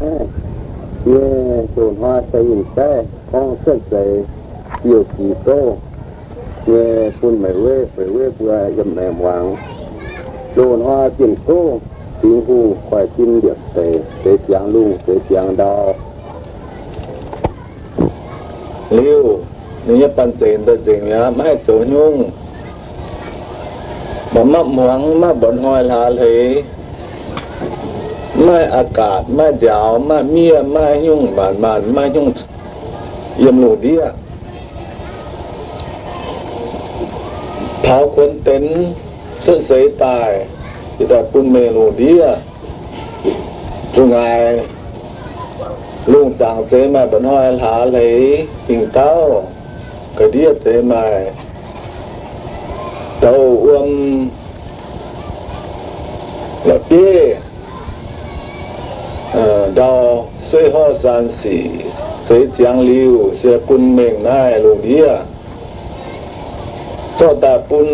nyei loz-hnoi se ninh zaeqv gorngv cuotv seix Siouv Gic Gouv nyei bun Meic Weiv, Feix Weiv mbuo yiem maengc muangx. Loz-hnoi Bienh Gouv Dingx Hungh koiv-fim liepc deic, zeix ziangx lungh, zeix ziangx ndau. Liuz, ninh nyei banh zeic daaih nzengc mi'aqv, maiv haih zoux nyungc. Mv baac maiv muangx, maiv mba'hnoi hlaax hleix, maiv a'gaatc, maiv njaaux, maiv miev, maiv nyungc maanc maanc, maiv nyungc yiem lungh ndiev. Taux kuonx denx cuotv seix daaih, yie daaih bun mengh lungh ndiev. Zuqc ngaaic lungh zaangc zeix maaih mba'hnoi hlaax hleix fingx dauh, ga'ndiev zeix maaih douz wuom la'bieiv ndau, sueiv horv saan sic, zeix ziangx liuz se bun mengh naaiv lungh ndiev. Zorqv daaih bun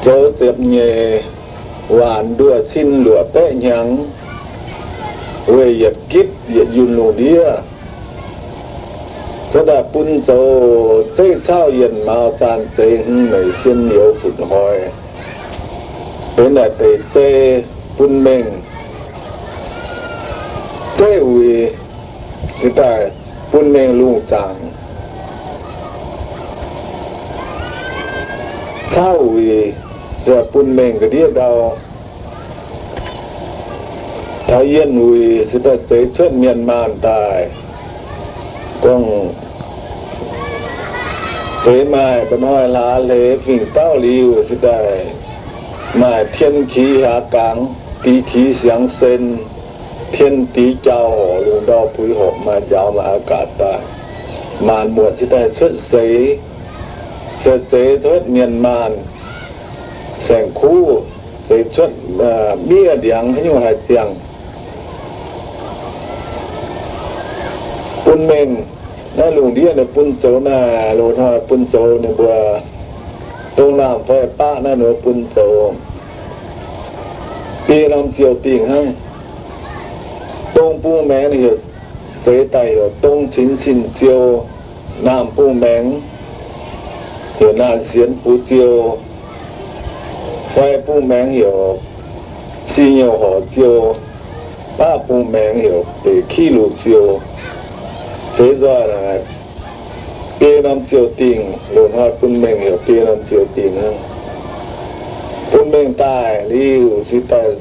zoux ziepc nyeic waanc nduoh cin luoqc baeqv hnyangx, weih yietc gitv yietc yunh lungh ndiev. Zorqv daaih bun zoux zeiv cauv yienh mauz zaanh zeix hmz meic sien youz funx hoix, benx naaic deic zei bun mengh. Zeiv uix se daaih bun mengh lungh zaangc. Cauv uix se bun mengh ga'ndiev ndau. Taux yienh uix se daaih zeix cuotv mienh maanh daaih, gorngv zeix maaih mba'hnoi hlaax hleix fingx dauh liuz se daaih maaih tien qiex hiaaux gangx, diqc qiex siangx sen, tien diqc jauv horc, lungh ndau puix horpc, maaih njaaux maaih a'gaatc daaih. Maanc muotc se daaih cuotv seix, se zeix cuotv mienh maanh saeng-kuv, zeix cuotv miev ndiangx haaix nyungc haaix ziangh bun mengh. Naaiv lungh ndiev ninh bun zoux naaiv, loz-hnoi bun zoux ninh mbuo dongh naamh fai baqv naaiv ninh mbuo bun zoux biei norm ziouh dingh hnangv. Dongh bung maengx heuc, zeix daaih heuc dongh cin sin ziou. Naamh bung maengx heuc naanh sienx buoz ziou. Fai bung maengx heuc si nyouh horc ziou. Baqv bung maengx heuc beic kiv luc ziou. Feix nzoih naaic biei norm ziouh dingh, loz-hnoi bun mengh heuc biei norm ziouh dingh hnangv. Bun mengh daaih liuz, se daaih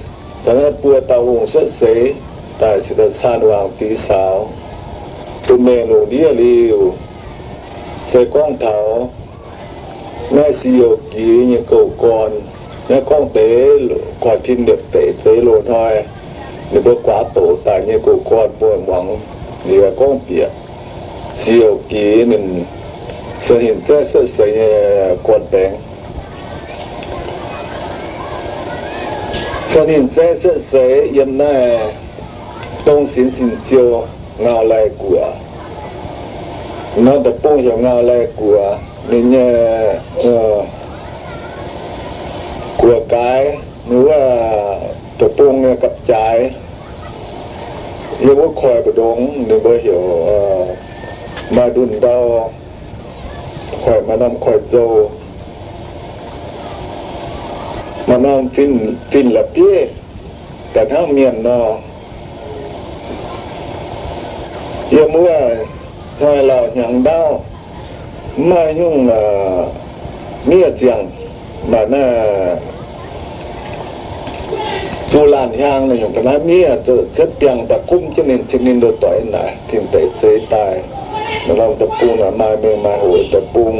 caux naaiv buo dauh hungh cuotv seix daaih, se daaih caan wangc dix saux. Bun mengh lungh ndiev liuz, se gorngv taux naaiv si youh gix nyei gouv gorn, naaiv gorngv deix koiv-fim liepc deic zeix loz-hnoi ninh mbuo guaax doqc daaih nyei gouv gorn mbuo muangx liuz gorngv bieqc si youh gix ninh se ninh zaeqv cuotv seix nyei gorn-baengx. Se ninh zaeqv cuotv seix yiem naaiv dongh cin sin ziou Ngau Lai Guoqv. Norm deic-bung heuc Ngau Lai Guoqv. Ninh nyei guoqv-gaaix, ninh wuov deic-bung nyei gapv-jaaix, yiem wuov koiv mbu'ndongx ninh mbuo heuc maaih ndunh ndau, koiv maaih norm koiv-nzou, maaih norm fin, fin la'bieiv daaih hnangv mienh nor. Yiem wuov hnoi lauh hnyangx ndaauv, mv maaih nyungc miev ziangh, maaih naaiv zuqc laanh hiaang naaiv nyungc ga'naaiv miev ziouc biangh daaih gomv jienv ninh, cin ninh ndoh doic naaic, tin deic zeix daaih. Maaih norm deic-bung naaic maaih mengh maaih hoc deic-bung.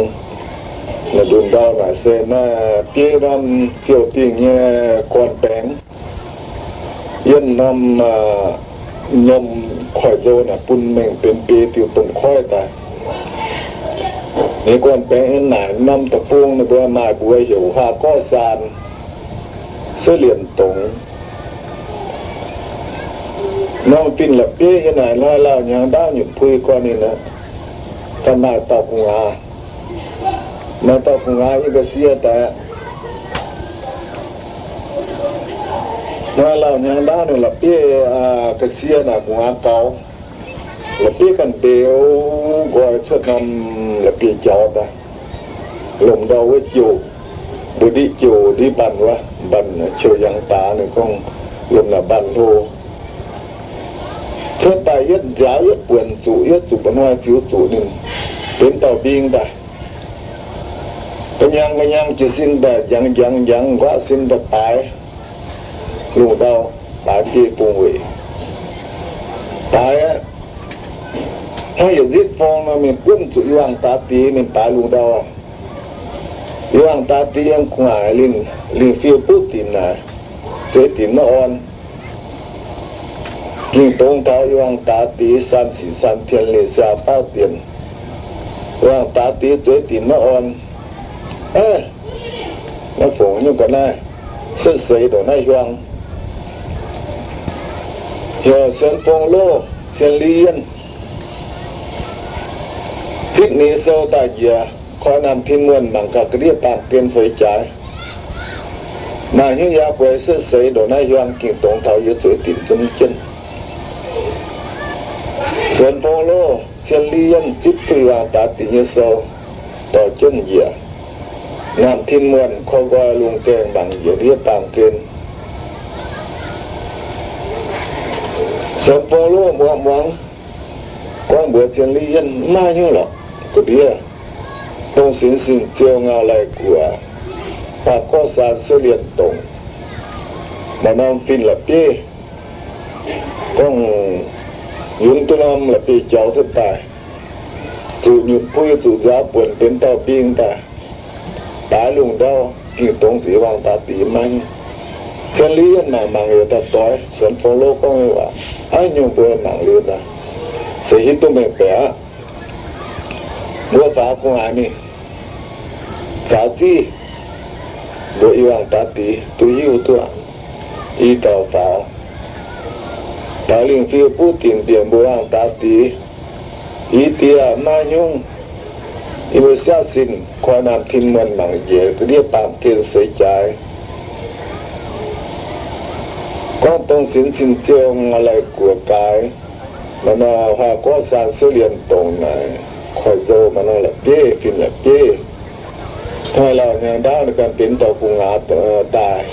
Naaiv ndunh ndau naaic se naaiv biei norm ziouh dingh nyei gorn-baengx. Yiem norm nyom koiv-nzou naaic bun mengh benx biei diuh domh koiv daaih. Ninh gorn-baengx naaic norm deic-bung ninh mbuo maaih mbuox heuc huaah gorqv saan, suiv liemh dongx. Norm fin la'bieiv yiem naaic hnoi lauh hnyangx ndaauv nyutc pui gorn ninh aqv. Daaih maaih dauh gu'nguaaz, maaih dauh gu'nguaaz yiem ga'sie daaih. Hnoi lauh hnyangx ndaauv ninh la'bieiv ga'sie naaic gu'nguaaz gaux, la'bieiv ganh mbeux nqoi cuotv norm la'bieiv jaux daaih, lomh ndau wuov jouh, mbuo ndiqv jouh ndiqv mbanh wuov, mbanh qiu yangh daax ninh gorngv lomh naaic mbanh hlo. Cuotv daaih yietv nziaaux yietv buonc zuqc, yietv zuqc mba'hnoi ziux zuqc ninh benx dauh mbing daaih. Ga'nyangh ga'nyangh jiez sin daaih njangx njangx njangx nquaqv sin daaih baaix lungh ndau, baaix biei bung weic. Baaix aqv, hnangv yietc nzitv fong nor mingh gunv zuqc i waangh daax diex mingh baaix lungh ndau. I waangh daax diex yiem gu'nguaaic lingh, lingh fiuv buv dinc naaic, zueiz dinc maiv orn. Ging dongz taux i waangh daax diex san sic san tien lingh siaa baauv dienc. I waangh daax diex zueiz dinc maiv orn. Aav, naaiv fongc nyungc ga'naaiv, setv seix ndongc naaiv hiuang. Heuc Suonx Fong Loh, Cien Li Yienh, zipv ninh sou daaih njiec, koi Naamh Tin Muonh mangc gaax ga'ndiev baamh gen feix jaaix. Maaih hnyouv yaac guaix setv seix ndongc naaiv hiuang, ging dongz taux yie zueiz dinc zunv jienv. Suonx Fong Loh, Cien Li Yienh zipv duqv i waangh daax diex nyei sou dorh jienv njiec, Naamh Tin Muonh koi nqoi lungh gaengh mangc njiec ndiev baamh gen. Suonx Fong Loh muangx muangx, gorngv mbuox Cien Li Yienh, maiv maaih hnyouv lorqc ga'ndiev. Dongh Sinx Sin Ziou, Ngau Laih Guoqv, Baac Gorqv Saan, Suev Lienh Dongc, maaih norm fin la'bieiv, gorngv yungz duqv norm la'bieiv jaux cuotv daaih, zuqc nyutc pui zuqc nziaaux buonc benx dauh mbing daaih, baaix lungh ndau, ging dongz zuqc i waangh daax diex maiv. Cien Li Yienh mangc mangc yaac daaih doix Suonx Fong Loh gorngv nyei waac, aav nyungc mbuo mangc liuz daaih se hiuv duqv mengh baeqc aqv. Mbuo faaux gu'nguaaic mingh, faaux ziv mbuo i waangh daax diex duqv hiuv duqv, i dauh faaux, taux lingh fiuv buv dinc bieqc mbuo waangh daax diex, i diex maiv hnyungv, yie mbuo siaaqv sin koi Naamh Tin Muonh mangc njiec ga'ndiev baamh gen seix jaaix. Gorngv dongh Sinx Cin Ziou, Ngau Laih Guoqv gaaix, maaih norm Huaa Gorqv Saan, Suev Lienh Dongc naaic, koiv-nzou maaih norm la'bieiv, fin la'bieiv. Hnoi lauh hnyangx ndaauv ninh ganh benx dauh gu'nguaaz daaih.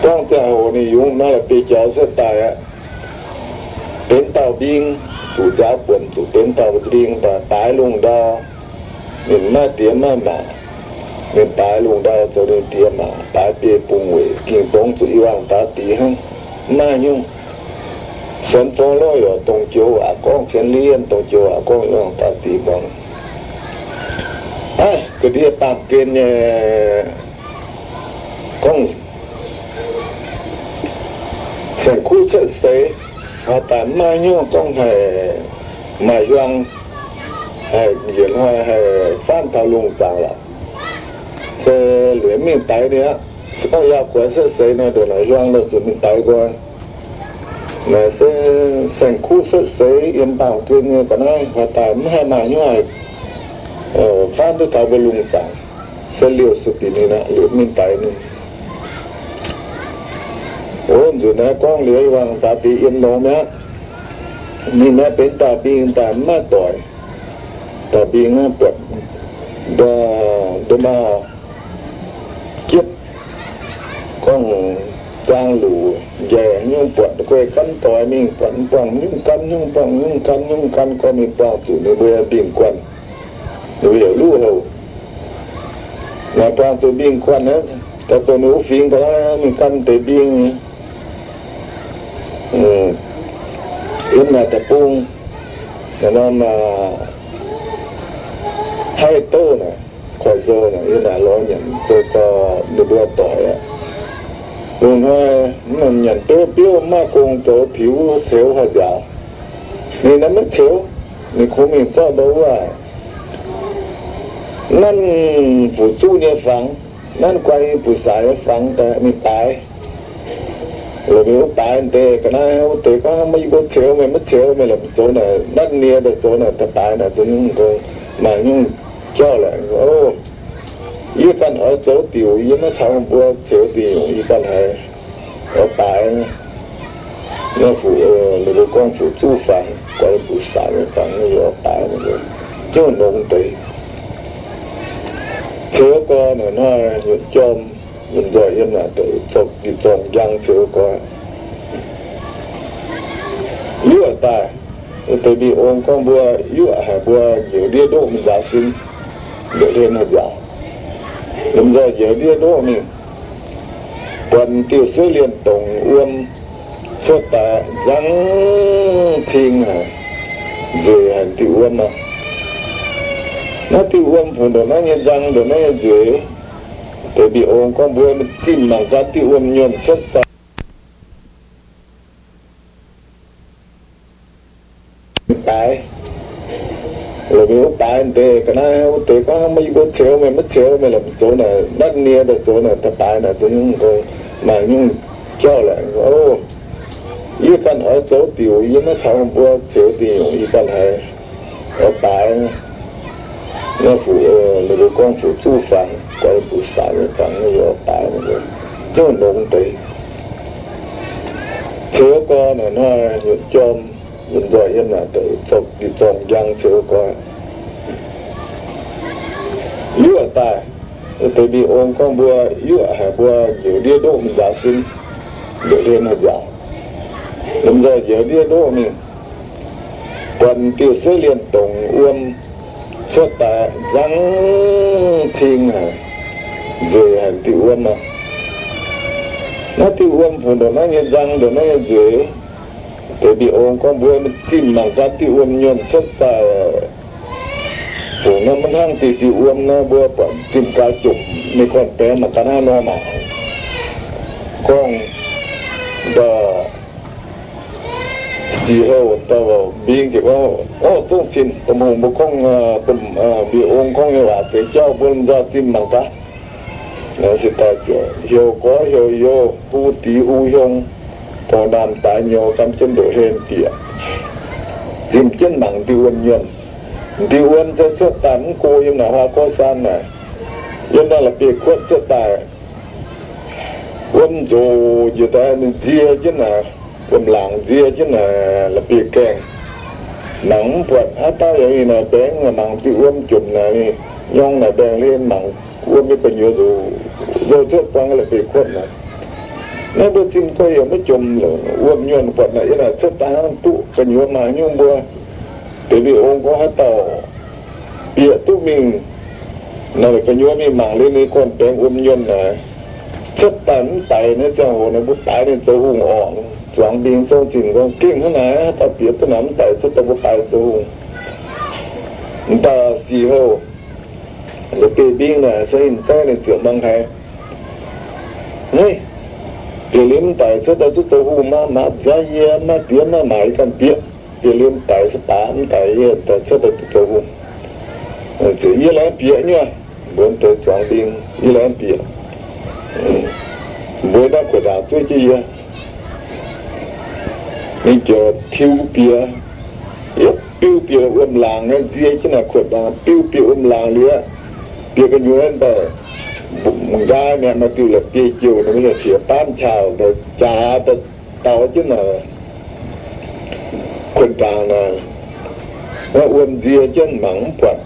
Gorngv ziangh hoc ninh yungz norm la'bieiv jaux cuotv daaih aqv, benx dauh mbing, zuqc nziaaux buonc zuqc benx dauh mbing daaih baaix lungh ndau. Ninh maiv diex maiv maac, ninh baaix lungh ndau zoux ninh diex maac, baaix biei bung weic, ging dongz zuqc i waangh daax diex hnangv, maiv maaih hnyouv. Suonx Fong Loh yaac dongh joux waac gorngv, Cien Li Yienh dongh joux waac gorngv i waangh daax diex muangx. Aav, ga'ndiev baamh gen nyei gorngv saeng-kuv cuotv seix, hnoi daaih maiv maaih hnyouv gorngv haih maaih hiuang, haih njiec hnoi haih faanv taux lungh zaangc lorqc. Se liuz mingh daix ninh aqv. Se gorngv yaac guaix cuotv seix nor, ndongc naaic hiuang nor zuqc mingh daix nqoi. Naaic se saeng-kuv cuotv seix yiem baamh gen nyei ga'naaiv, hnoi daaih maiv haih maaih hnyouv haih faanv duqv taux mbuo lungh zaangc. Se liuz sueih binc ninh aqv, liuz mingh daix ninh. Ov, nzunc naaiv gorngv liuz i waangh daaix deix yiem longx mi'aqv. Ninh naaiv benx dauh mbing daaih maiv doic. Dauh mbing naaiv buatc nduov maauh jiepv, gorngv zaang luc njaih nyungc buatc guei gan doic mingh, buatc buangh nyungc gan, nyungc buangh nyungc gan, nyungc gan gorngv mingh buangh zuqc ninh mbuo mbing guanh. Ninh mbuo heuc luv houc. Naaic buangh zuqc mbing guanh aqv, daaih dongh ninh wuov fingx ga'naaiv mingh gan deix mbing. Yiem naaic deic-bung, naaic norm haih douh naaic, koiv-nzou naaic, yiem naaic lorz nyanc deix dorh ninh mbuo doic aqv. Lungh hnoi mv nyanc biouv biouv, mv maaih gong zoux, piux ceux haaix nziaaux. Ninh naaiv maiv ceux, ninh kungx mingh zorqv ndau wuov aqv. Nanv fu'juv nyei fangx, nanv guai nyei buoz-saaix nyei fangx daaih mingh baaix. Lomh mingh wuov baaix deix ga'naaiv wuov deix gorngv, Meih yie mbuo ceux, meih maiv ceux, meih lomh zoux naaic, nanv nie daaih zoux naaic, daaih baaix naaic, zoux nyungc gong, maaih nyungc jauv lorqc. Ov, yie ganh oix zoux diuc, yie maiv caux meih mbuo ceux diuc, yie ganh haiz Oix baaix, naaiv fuqv, ninh mbuo gorngv fuqv zuqv fangx, goix buoz-saanx nyei fangx, naaiv oix baaix, zungv longx deix. Ceux gorx naaic hnoi nyutc jorm, nyutc nzoih yiem naaic deix zorngh, zorngh njang ceux gorx. Yuoqv daaih, deix mbiv ong gorngv mbuo yuoqv haic, mbuo njoux ndiev ndoqv mingh nzaaux sin, ndoqv hlen haaix nziaauc. Lomh nzoih njoux ndiev ndoqv mingh, buatc diuh sueiv lienh dongc wuom cuotv daaih nzang cing haic, nzueic haic diuh wuom aqv. Naaiv diuh wuom funx ndongc naaiv nyei nzang, ndongc naaiv nyei nzueic. Deix mbiv ong gorngv mbuo zimh mangc gaax diuh wuom nyuonh cuotv daaih. Baaix, lomh mienh wuov baaix deix ga'naaiv wuov deix gorngv, Meih yie mbuo ceux meih maiv ceux meih lomh zoux naaic natv nie daaih zoux naaic daaih baaix naaic zoux nyungc, maaih nyungc jauv laaic. O, yie ganh oix zoux diuc, yie maiv caux mbuo ceux diuc, yie ganh haiz oix baaix. Naaiv fuqv, ninh mbuo gorngv fuqv zuqv fangx, goix buoz-saanx nyei fangx, naaiv oix baaix, zungv longx deix. Ceux gorx naaic hnoi nyutc jorm, nyutc nzoih yiem naaic deix zorngh, zorngh njang ceux gorx. Yuoqv daaih, deix mbiv ong gorngv mbuo yuoqv haic, mbuo njoux ndiev ndoqv mingh nzaaux sin, ndoqv hlen haaix nziaauc. Lomh nzoih njoux ndiev ndoqv mingh, buatc diuh sueiv lienh dongc wuom cuotv daaih nzang cing haic, nzueic haic diuh wuom aqv. Naaiv diuh wuom funx ndongc naaiv nyei nzang, ndongc naaiv nyei nzueic. Deix mbiv ong gorngv mbuo zimh mangc gaax diuh wuom nyuonh cuotv daaih funx naaiv, maiv hnangv diuh, diuh wuom naaiv mbuo buatc zimh gaax jomc, ninh gorn-baengx mangc gaax hnangv nor maah. Gorngv ndau sic houh ndau mbing ziouc gorngv, O, zungv cin, domh hungh mbuo gorngv, domh mbiv ong gorngv nyei waac zeix jauv, mbuo lomh nzoih zimh mangc gaax. Se daaih ziouc heuc gorx heuc youz, hu dix hu hiong, dorh naamh daaix nyouz, gamh jienv ndoqv hlen bieqc, zimh jienv mangc diuh wuom nyuonh. Diuh wuom zoux cuotv daaih mv go yiem naaic Huaa Gorv Saan naaic, yiem naaiv La'bieiv-Kuotv cuotv daaih. Wuom nzoc njiec daaih nzie jienv naaic, wuom-laangc nzie jienv naaic La'bieiv-Gaengh. Mangc mv buatc, haaix dauh yaac mingh naaic mbaengx mangc diuh wuom jomc naaic, nyorng naaic mbaengx hlen mangc wuom nyei gu'nyuoz nzoc, nzoc cuotv buang La'bieiv-Kuotv naaic. Naaiv mbuo zinh go yaac maiv jomc, wuom nyuonh buatc naaic yiem naaic cuotv daaih hnangv, duqv gu'nyuoz maaih nyungc mbuo. Deix mbiv ong gorngv, Haaix dauh bieqc duqv mingh naaic gu'nyuoz mingh mangc liuz ninh gorn-baengx wuom nyuonh naaic, cuotv daaih mv daic naaiv ziangh hoc naaic, mbuo baaix ninh zoux hungh orqc. Zuangx mbing zong zinh gorngv, Gengh hnangv naaic, haaix dauh bieqc duqv naaic mv daic, cuotv daaih mbuo baaix zoux hungh. Mv baac sic houh La'bieiv-Mbing naaic se ninh zeiv ninh ziouc muangx haiz, Naaiv, bieqc liuz mv daic cuotv daaih duqv zoux hungh maah! Maaz nzaaih yie maiv diex maiv maaic, yie ganh bieq. Bieqc liuz mv daic se baac mv daic, yie daaih cuotv daaih duqv zoux hungh. Ziouc, Yie laengz bieqc nyei. Mbuox deix zuangx mbing, Yie laengz bieqc. Mbuox naaiv kuotv ndaangc zuov jienv yie. Ninh ziouc tiux bieqc, yietv biu bieqc wuom-laangc naaiv, nzie jienv naaic kuotv ndaangc, biu bieqc wuom-laangc liuz, bieqc gu'nyuoz daaih, nqaai mi'aqv, maaih diuh la'bieiv-jouh, ninh mbuo yaac fiev baamv qauh daaih jaax daaih daux jienv naaic kuotv ndaangc naaic, wuom nzie jienv mangc mv buatc.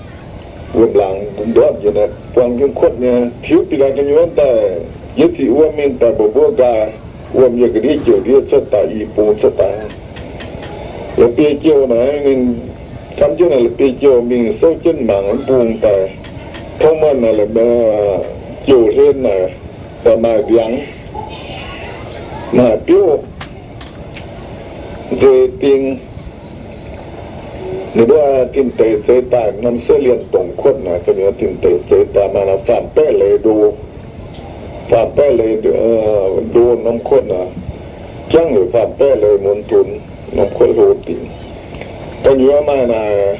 Wuom-laangc ndortv njiec naaic buang jienv kuotv nyei, tiux bieqc naaic gu'nyuoz daaih, yietv ziqc wuom mingh daaih mbuox mbuo nqaai, wuom yiem ga'ndiev jouh ndiev cuotv daaih, i bung cuotv daaih. La'bieiv-jouh naaic, ninh gamh jienv naaic la'bieiv-jouh mingh souv jienv mangc mv bung daaih, tov muonc naaic, jouh hlen naaic, daaih maaih ndiangx, maaih biouv, nzueic dingc. Ninh mbuo tin-deic zeix daaih norm sueiv lienh dongc kuotv naaic, gu'nyuoz tin-deic zeix daaih maaih norm faam-baeqv leiz ndo, faam-baeqv leiz ndo norm kuotv naaic, jangv heuc faam-baeqv leiz muonz tunx norm kuotv hlo dingc. Gu'nyuoz maaih naaic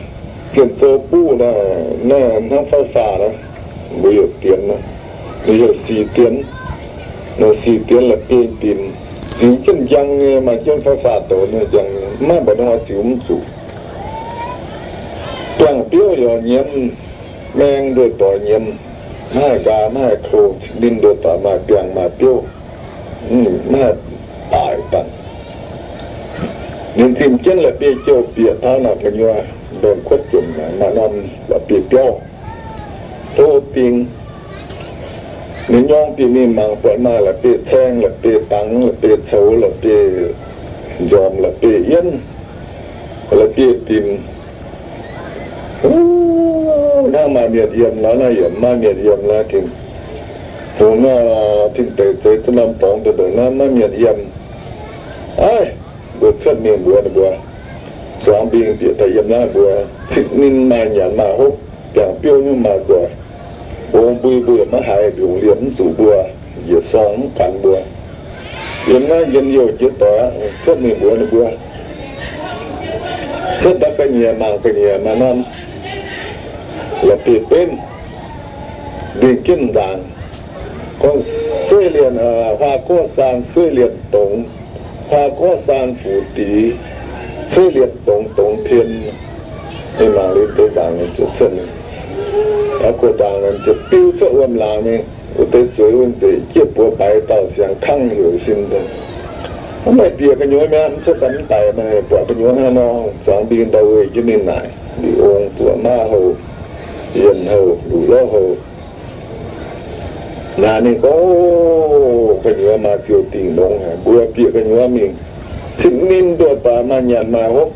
zienh zou buv naaic, naaiv hnangv fai faa naaiv, mbuo heuc dienx, ninh heuc sic dienx. Naaic sic dienx la'bieiv-dinc, ziux jienv njang nyei, maaih jienv fai faa douz nyei njang nyei, maiv maaih mba'hnoi ziux mv zuqc. Biangh biouv yaac nyiemz, maeng nduoih doic nyiemz, maiv haih nqaai maiv haih klo, ninh nduoih doic maaih biangh maaih biouv, maiv haih daaih dangh. Ninh zimh jienv la'bieiv-jouh bieqc taux naaic gu'nyuoz, mbaengx-kuotv jomc maaih norm la'bieiv-biauv, tov ding. Ninh nyorng bieqc mingh mangc buatc maaih la'bieiv-caeng, la'bieiv-dangx, la'bieiv-coux, la'bieiv-njormh, la'bieiv-yienv, la'bieiv-dimc. Hnangv maaih mienh yiem lorqc, naaiv yaac maiv maaih mienh yiem lorqc. Gengh hungh nor, tin deic zeix duqv norm dorngx daaih ndongc naaiv maiv maaih mienh yiem. Aav, mbuo cuotv mingh mbuox ninh mbuo, zuangx mbing bieqc daaih yiem naaiv mbuo, cingx ninh maaih nyanc maaih hopv, biangh biouv nyungc maaih nzoih, mbong mbui mbuo yaac maiv haiz, mbiungc liemh mv zuqc mbuo, njiec sorng mv ganx mbuo. Yiem naaiv njien-youh jiex doic aqv, cuotv mingh mbuox ninh mbuo. Cuotv daaih ga'nyiec mangc ga'nyiec maaih norm la'bieiv-benv, mbing jienv nzaangc, gorngv, Sueiv lienh, huaa gorv saan sueiv lienh dongz, huaa gorv saan fuc dix, sueiv lienh dongz dongz tien. Ninh mangc liuz deix nzaangc, ninh ziouc cuotv, taux go ndaangc, ninh ziouc biu cuotv wuom-laangc mingh. Wuov deix zueiz wuov deix jieqv buoz baix dauh siang kangv heuc sin deix, Mv maaih bieqc gu'nyuoz mi'aqv. Mv cuotv daaih mv daic, maaih buatc gu'nyuoz hnangv nor. Zuangx mbing ndau weic jienv ninh naaic, Liuz Ong, Buoqc Mav Houh, Yienh Houh, Luqc Lorv Houh, naaic ninh gorngv, Gu'nyuoz maaih ziouc dingc longx haic. Mbuo bieqc gu'nyuoz mingh, cingx ninh nduoh baac maaih nyanc maaih hopv,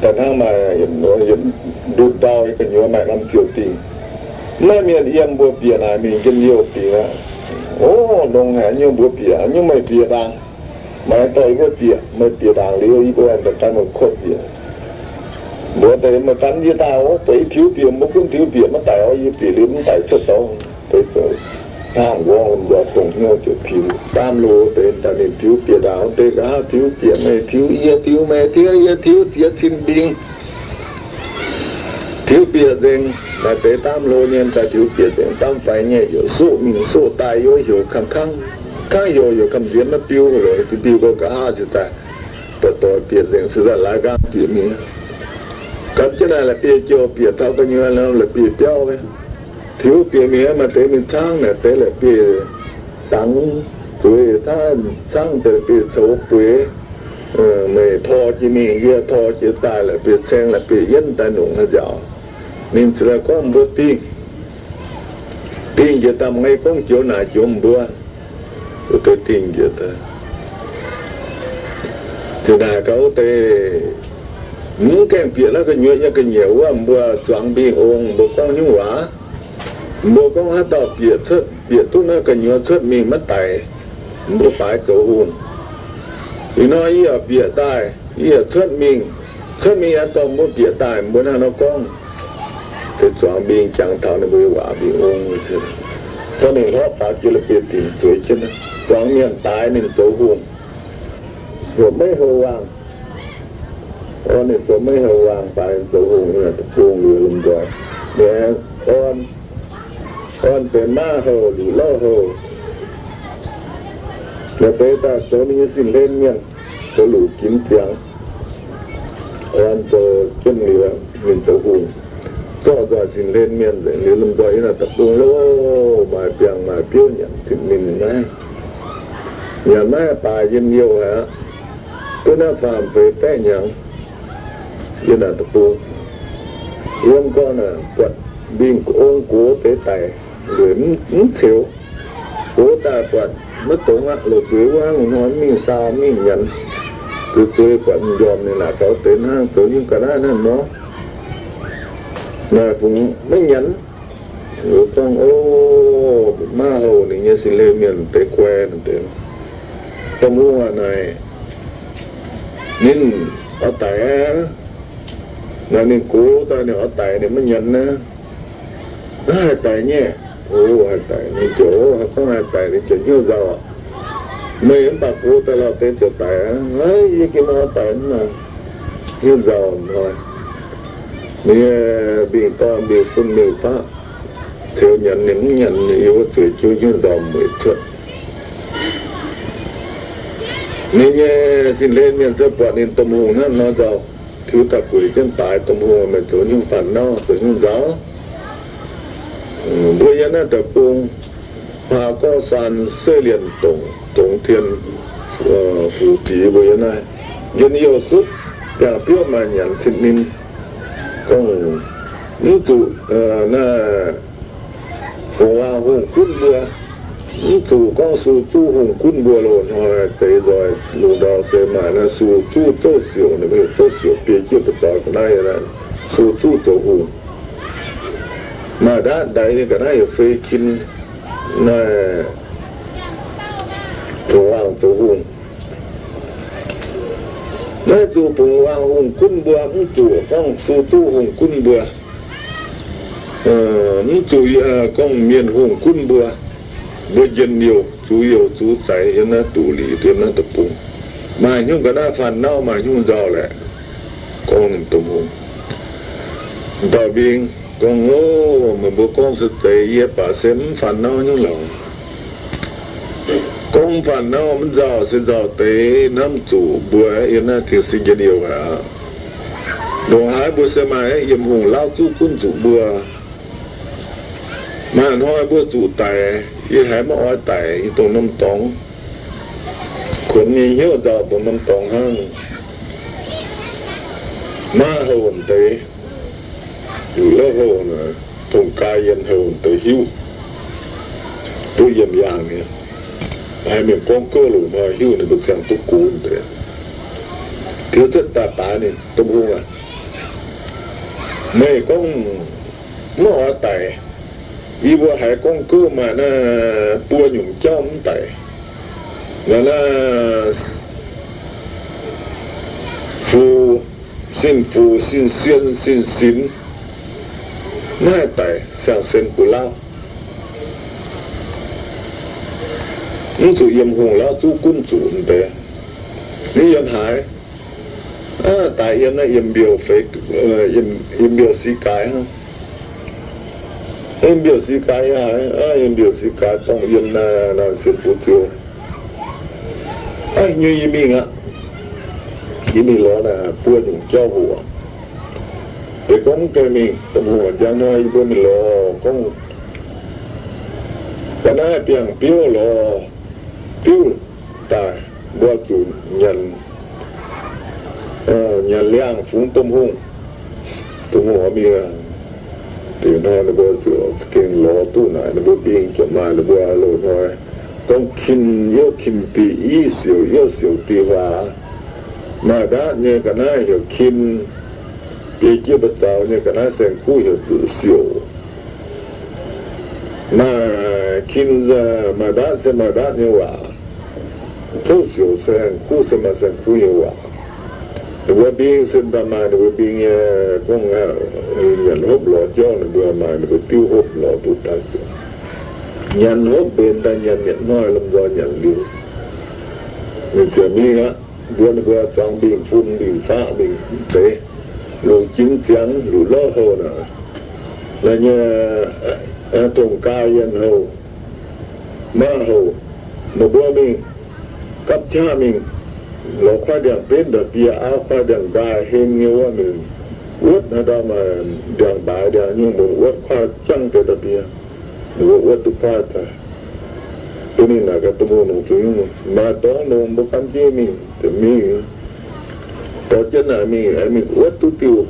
daaih hnangv maaih yietc ndunh ndau, gu'nyuoz maaih norm ziouc dingh. Mv maaih mienh yiem, mbuo bieqc naaic mingh njien-youh dingc aqv. O, longx haic nyei, mbuo bieqc nyungc, meih bieqc ndaangc. Maaih dorh yie mbuo bieqc, meih bieqc ndaangc liuz, yie mbuo daaih gan meih kuotv bieqc. Mbuox deix, Meih gan yie daaih oc, beiv tiux bieqc, mbuo gunv tiux bieqc maiv daic oc, yie bieqc liuz mv daic cuotv douz. Deix zoux hnangv nqorngv lomh nzoih dongh hnyouv ziouc tiux. Daamv loz deix daaih ninh tiux bieqc ndaangc, deix nqa'haav tiux bieqc, meih tiux yie, tiux meih, tiux yie, tiux ziex cin mbing. Tiux bieqc nzengc, maaih deix daamv loz nyei daaih tiux bieqc nzengc, daamv faix nyei yaac soqv mingh soqv daaih, yaac heuc kangv kangv, kangv heuc yaac gamh nziex maiv biu, lorz biu gau nqa'haav ziouc daaih doic doic bieqc nzengc, se daaih laaix nqaang bieqc mingh. Gan jienv naaic la'bieiv-jouh bieqc taux gu'nyuoz la'bieiv-biauv, tiux bieqc mingh, maaih deix mingh caangv naaic deix la'bieiv-dangx, zueiz taav caangv deix la'bieiv-coux bueix. Meih tor jiex mingh, yie tor jiex daaih, la'bieiv-caeng la'bieiv-yienv daaih nongc haaix nziaauc. Ninh ziouc gorngv mbuo dingh, dingh njiec daaih, meih gorngv joux naaic joux mbuo, wuov deix dingh njiec daaih. Ziouc naaic gaax wuov deix, Mv gaengh bieqc naaiv gu'nyuoz nyei ga'nyiec wuov, mbuo zuangx mbing ong, mbuo gorngv nyungc waac. Mbuo gorngv haaix dauh bieqc cuotv, bieqc duqv naaiv gu'nyuoz cuotv mingh maiv daic, mbuo baaix zoux hungh. Ih hnoi yie yaac bieqc daaih, yie yaac cuotv mingh. Cuotv mingh yaac dorh mbuo bieqc daaih, mbuo hnangv nor gorngv. Deix zuangx mbing jangx taux ninh mbuo waac mbing ong, zorqv ninh hlorpv faaux jiex la'bieiv-dingc zueiz jienv. Zuangx mienh daaix ninh zoux hungh, heuc meiv houh waangh. Orn ninh zoux meiv houh waangh, baaix zoux hungh, deic-bung liuz lomh nzoih. Ninh aengx orn, orn benx mav houh, luqc lorv houh. Naaiv deix daaih zoux ninh nyei sin-hlen mienh, zoux luqc ginx ziangx. Orn zoux jienv liuz, ninh zoux hungh, zorqv nzoih sin-hlen mienh nzengc liuz, lomh nzoih yiem naaic deic-bung loh, maaih biangh maaih biouv nyanc zinh ninh naaiv. Nyanc maiv baaix njien-youh haic aqv. Duqv naaiv faam-feix baeqv hnyangx yiem naaic deic-bung. Yiem gorn naaic buatc mbing ong gox deix daic, nzueic mv ceux. Gox daaih buatc maiv dongz aqv, loz-zueiz wuov hnangv hnoi mingh saau mingh nyanc. Zueiz-zueiz buatc m'njormh ninh naaic gaux deix hnangv zoux nyungc ga'naaiv hnangv nor. Naaic fungx maiv nyanc. Gorngv, O, maiv houh ninh nyei sin-hlen mienh deix guai deix. Domh hungh aac, naaic ninh oix daic aqv. Naaic ninh gox daaih ninh oix daic, ninh maiv nyanc naaiv. Naaiv haih daic nyei? O, haih daic. Ninh ziouc, o, haih gorngv haih daic, ninh ziouc hnyouv nzauh. Meih mv baac gox daaih lorh deix ziouc daic aqv. Aav, yie gengh oix daic aqv. Hnyouv nzauh hnoi. Ninh nyei mbing-dorn, mbing-fun, mbing-faqv ceux nyanc ninh mv nyanc, ninh yiem wuov zueiz jiuv hnyouv nzauh mueic cuotv. Ninh nyei sin-hlen mienh se buatc ninh domh hungh hnangv nor nzauh, tiux daaih gueic jienv daaih, Domh hungh, meih zoux nyungc faanh nauv, zoux nyungc nzauh? Mbuo yiem naaiv deic-bung, huaa gorv saan sueiv lienh dongc, dongz tien, fuqv-diex mbuo yiem naaiv njien-youh sutv, biangh biouv maaih nyanc cin ninh. Gorngv mv zuqc naaiv fungx waang hungh gunv mbuo, mv zuqc gorngv sux zuqv hungh gunv mbuo loz-hnoi deix nzoih lungh ndau se maaih naaiv sux zuqv zouv siouc, ninh mbuo zouv siouc biei jieqv ba'zaux ga'naaiv, sux zuqv zoux hungh. Maaih ndaatv ndaix nyei ga'naaiv heuc fei kin, naaiv fungx waang zoux hungh. Naaiv zuqc fungx waang hungh gunv mbuo, mv zuqc gorngv sux zuqv hungh gunv mbuo. Mv zuqc gorngv mienh hungh gunv mbuo. Mbuo njien-youh, zuqc youh zuqc zaic yiem naaiv duqv liuz yiem naaiv deic-bung. Maaih nyungc ga'naaiv faanh nauv, maaih nyungc nzauh laeh. Gorngv ninh domh hungh, dauh mbing gorngv, Ov, meih mbuo gorngv se zeiz, yie baac se mv faanh nauv nyungc lorqc. Gorngv mv faanh nauv mv nzauh se nzauh deix, hnamv zuqc mbuo yiem naaiv gengh se njien-youh aqv. Ndongc haaix mbuo se maaih yiem hungh lauv zuqv gunv zuqc mbuo. Maaih hnoi mbuo zuqc daic, yie haiz maiv oix daic, yie dongh norm dorngx. Kuonx nyei hnyouv nzauh dongh norm dorngx hnangv. Maiv houc deix, luc lov houh, tong-gaa yienh houh deix hiuv, duqv yiem yaangh nyei. Haiz mienh gorngv gouv loz hnoi hiuv ninh mbuo ziangh duqv gunv deix. Tiux cuotv daaih baaix ninh, Domh hungh aac, meih gorngv maiv oix daic, yie mbuo haiz gorngv gouv maaih naaiv buo nyungc jauv mv daic. Naaiv, naaiv fuqv, sin-fuqv, sin-sien, sin-sinx, maiv haih daic, siang-sen gu'lauv. Mv zuqc yiem hungh lauv zuqv gunv zuqc deix. Ninh yiem haaix? Daic yiem naaiv, yiem mbiouh feix, yiem mbiouh si gaaix hnangv. Yiem mbiouh si gaaix yiem haaix? Yiem mbiouh si gaaix dorngh yiem naaiv, naaiv sienx butv ziouv. Aa, nyei yie mingh aqv. Yie mingh lorz naaiv buo nyungc jauv hoc. Deix gorngv mv gaengh mingh, dongh hungh njang hnoi yie mbuo mingh lorz gorngv ga'naaiv biangh biouv lorz biouv daaih, mbuo zuqc nyanc, nyanc liangh fungx domh hungh. Domh hungh mingh, deix hnoi ninh mbuo zuqc gengh lorz duqv naaic ninh mbuo bing, jomc maaih ninh mbuo loz-hnoi gorngv kin youv kin diqc, i siouc youv siouc diqc huaax. Maaih ndaatv nyei ga'naaiv heuc kin, biei jieqv ba'zaux nyei ga'naaiv saeng-kuv heuc zuqc siouc. Maaih kin, maaih ndaatv se maaih ndaatv nyei waac. Zouv siouc saeng-kuv se maaih saeng-kuv nyei waac. Ninh mbuo mbing se daaih maaih ninh mbuo mbing nyei gorngv, nyanc hopv lorz jauv ninh mbuo maaih ninh mbuo diuv hopv lorz duqv daaih. Nyanc hopv mbenc daaih nyanc, nyanc hnoi lomh nzoih nyanc liuz, ninh ziouc mingh aqv. Mbuo ninh mbuo zuangx mbing fun mbing faqv mbing deix, longc jiex ziangx luc lorv houh naaic, naaiv nyei, dongh gaa yienh houh, maiv houh, meih mbuo mingh gapv qaqv mingh lorz kuaaiv ndiangx-benv ndau-bie, auv kuaaiv ndiangx-ndaaih heng nyei wuov mingh wuotv naaiv ndau maaih ndiangx-mbaaix ndiangx-nyungc mbuo wuotv kuaaiv jangv deix ndau-bie. Ninh mbuo wuotv duqv kuaaiv daaih. Duqv ninh naaic gaax, Domh hungh, longc zuqc nyungc maaih dorngx longc mbuo gan jienv mingh, mingh dorh jienv naaic mingh, mingh wuotv duqv diuh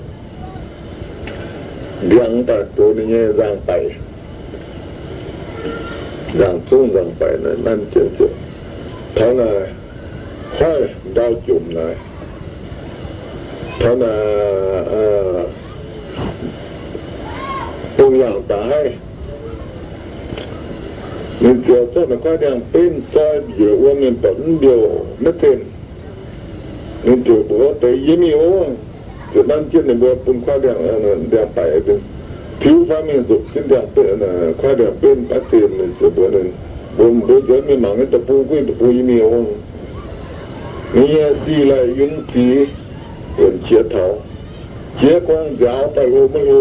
ndiangx daaih dox ninh nyei nzangc-baeqc, nzangc-zungv nzangc-baeqc naaic nanv jienv ziouc taux naaic huaih ndau jomc naaic, taux naaic dongh yaangh daaih haiv. Ninh ziouc zorqv naaic kuaaiv ndiangx-benv zoi njiec wuom mienh buatc mv mbiouh maiv zenh. Ninh ziouc mbuox deix, Yie mingh oc. Ziouc nanv jienv ninh mbuo bun kuaaiv ndiangx, ndiangx-baeqc tiuv faanv mingh nzuqc jienv ndiangx-benv, kuaaiv ndiangx-benv maiv zenh. Ninh ziouc mbuox ninh, Mbuo, mbuo nzuonx mingh mangc nyei deic-bung, guv nyei deic-bung yie mingh oc. Ninh nyei si laih yunv zix wuonc qiex taux, qiex guang nziaaux daaih hlo maiv hlo,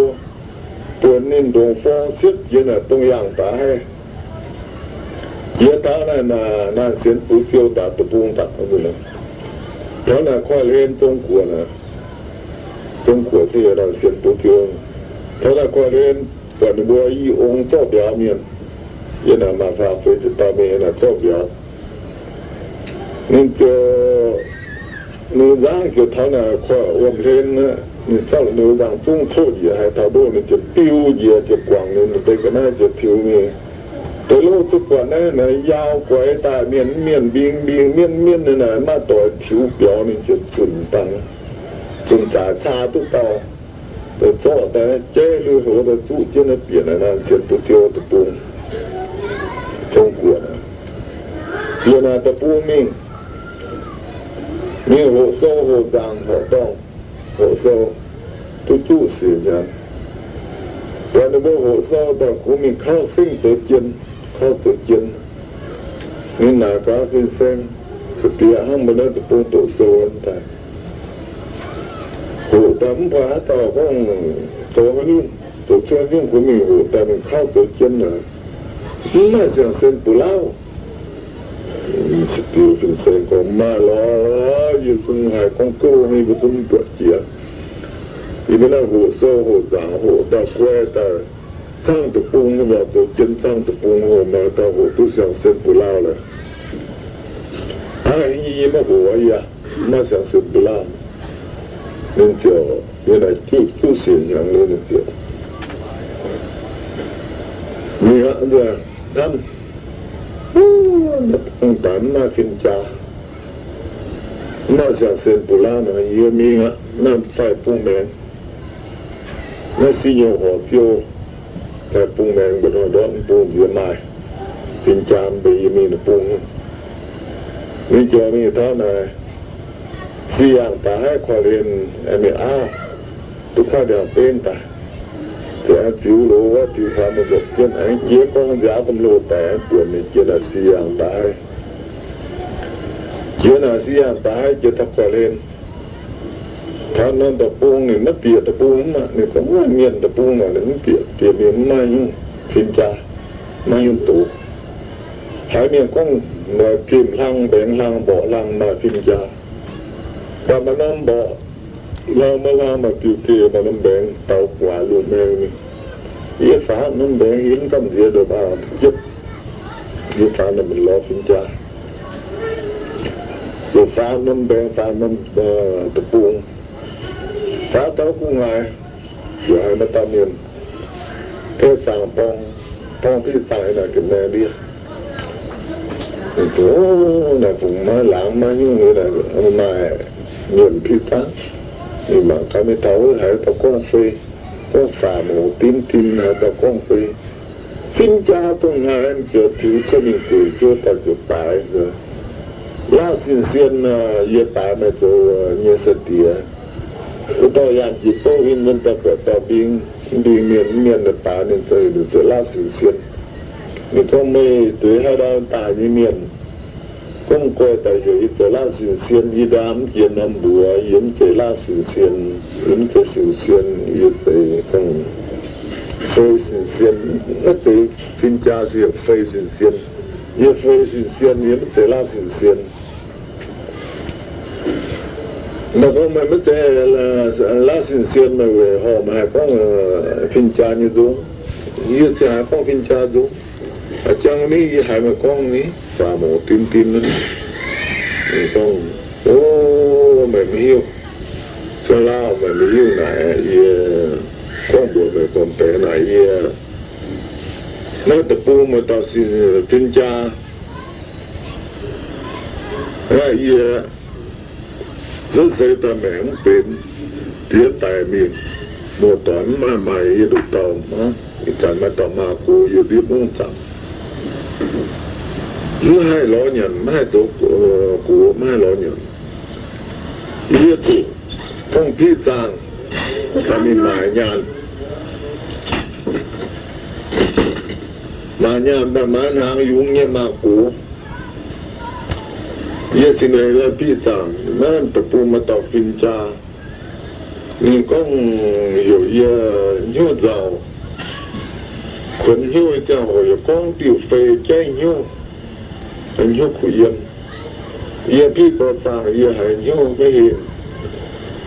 buonc ninh ndongc forng siepv jiex naaic dongh yaangh daaih haiv. Jiex taux naaic, naaic sienx butv ziouv daaih deic-bung daaih, taux naaic kuaaiv hlen zong guoqv naaic, zong guoqv se naaic sienx butv ziouv. Taux naaic kuaaiv hlen buatc ninh mbuo i ong zorqv mbiauz mienh, yie naaic maaih faam feix ziepc dauh mienh yie naaic zorqv mbiauz. Ninh ziouc, ninh nzangv ziouc taux naaic koiv wuom-hlen aqv. Ninh zorqv ninh nzangc zungv coqv njiec haaix taux ndoqv, ninh ziouc diu njiec ziouc guangc ninh deix ga'naaiv ziouc tiux mingh. Deix loh zuqv buatc naaiv naaic yaac guaix daaih mienh mienh mbing mbing mienv mienv nyei naaic, maiv doix tiux biaux, ninh ziouc zunc dangx, zunc zaaic caa duqv dauh, daaih zorqv daaih jaiv lui-houx daaih zuqv jienv naaiv bieqc naaic naaiv sienx buoz-ziou deic-bung, Zong-Guoqv. Bieqc naaic deic-bung mingh, mingh hoqc sou hoqc nzaangc horqc dorngh, hoqc sou duqv juqv siec hnyangx. Buatc ninh mbuo hoqc sou daaih kungx mingh kauv sengv zoux jien, kauv zoux jien. Ninh naaic gaax fin-saeng, Ga'bieqc, hnangv mbuo naaiv deic-bung doqc sou daaih, hoqc daaih mv baac haaix dauh gorngv zoux haaix nyungc, zoux cuotv haaix nyungc kungx mingh hoqc daaih mingh kauv zoux jien aqv, mv maaih siang-sen buoz-lauh. Fin-saeng gorngv, Maaih lorqc, yie zungv haiz gorngv gouv, yie mbuo zungv mv buatc jiex. Yie mbuo naaiv hoqc sou hoqc nzaangc hoqc daaih guai daaih, caangv deic-bung, mv baac zoux jien caangv deic-bung hoqc maaih dauh hoqc duqv siang-sen buoz-lauh lorqc. Aav, yie maiv hoqc aqv, yie maiv siang-sen buoz-lauh. Ninh ziouc, yie naaic juqv siec hnyangx liuz, ninh ziouc mingh aqv. Nzunc hnamv, daaih mv maaih fin-jaa, mv maaih siang-sen buoz-lauh nor, yie mingh aqv. Naaiv faix bung maengx, naaiv si nyouh horc ziouh, faix bung maengx mbu'ndongx ndortv bung nziex maaih fin-jaa mv bei, yie mingh bung. Ninh ziouc mingh taux naaic, si yaangh daaih haiv korv-lienh, mingh auv, duqv kuaaiv ndiangx-benv daaih, ziouc aengx ziux loz wuov diuh faaux mingh nzopc jienv, aengx jiex gorngv nziaaux domh loz daaih, aengx buonc ninh jiex naaic si yaangh daaih haiv. Jiex naaic si yaangh daaih haiv jiex taux korv-lienh, taux norm deic-bung, ninh maiv bieqc deic-bung mv aqv. Ninh gorngv, Mienh deic-bung naaic ninh mv bieqc, bieqc mingh mv maaih nyungc fin-jaa, maiv nyungc doz. Haiz mienh gorngv maaih gemh hlang, mbaengx hlang, mborqv hlang maaih fin-jaa. Mv baac maaih norm mborqv hlang, maaih hlang maaih biux geh, maaih norm mbaengx daux guaax lungh maengx mingh. Yie faaux norm mbaengx yie mv gamh nziex ndoqc baac jiepv. Yie faaux naaic mingh lorz fin-jaa. Yie faaux norm mbaengx, faaux norm deic-bung, faaux taux gu'nguaaic, yaac haiz maaih dauh mienh gaeqv zaangc borng, borng piqv zaangc yiem naaic ga'naaiv ndiev. Ninh ziouc, Naaic fungc maiv laangz maiv nyungc, maaih mienh piqv zaangc. Ninh mangc gaax mingh taux wuov haiz dauh gorngv fei, gorngv faam-hoc dimv dimv haiz dauh gorngv fei. Fin-jaa dongh haaix, ziouc tiux cuotv mingh gueic jienv daaih ziouc baaix. Lauv sin-sien, yie baaix meih zoux nyei sai-diex. Wuov dauh yangh jiex bouv huin, wuov dauh buatc dauh mbing, mbing mienh, mienh baaix ninh zoux, ninh zoux lauv sin-sien. Ninh gorngv, Meih zuqc haaix dauh daaih nyei mienh? Gorngv guai daaih heuc yie zoux lauv sin-sien. Yie ndaam mv jiex norm mbuox, yie mv zeiz lauv sin-sien, yie mv zeiz sin-sien, yie zeiz fei sin-sien. Maiv zeiz fin-jaa se heuc fei sin-sien. Yie fei sin-sien, yie mv zeiz lauv sin-sien. Naaic gorngv, Meih maiv zeiz lauv sin-sien, meih weic horpc meih haih gorngv fin-jaa nyei nzung? Yie ziouc haiz gorngv fin-jaa nzung. A'jang ni yie haiz meih gorngv ni, faam-hoc dimv dimv. Ninh gorngv, O, meih maiv hiuv. Ziouv Laauh, meih maiv hiuv naaic, yie gorngv mbuox meih gormx deix naaic, yie naaiv deic-bung maaih dauh fin-jaa aqv. Yie cuotv seix daaih maengc mv benx, diex daic mingh, muoz-doic mv maaih, maaih yie nduqc dauh aqv. Ih zanc maaih dauh maa gox yie ndiev mungv zaangc, mv haih lorz nyanc, mv haih zoux gox, mv haih lorz nyanc. Yie zuqc tong piqv zaangh daaih mingh maaic nyaanh. Maaic nyaanh daaih maaiz hnaangx yungz nyei maa gox. Yie cingx daaih piqv zaangh, naaiv deic-bung maaih dauh fin-jaa. Ninh gorngv heuc yie hnyouv nzauh, kuonx hnyouv ziangh hoc yaac gorngv diuh fei jaiv hnyouv, hnyouv kuh yiem. Yie piqv bou zaangh yie haiz hnyouv maiv heng,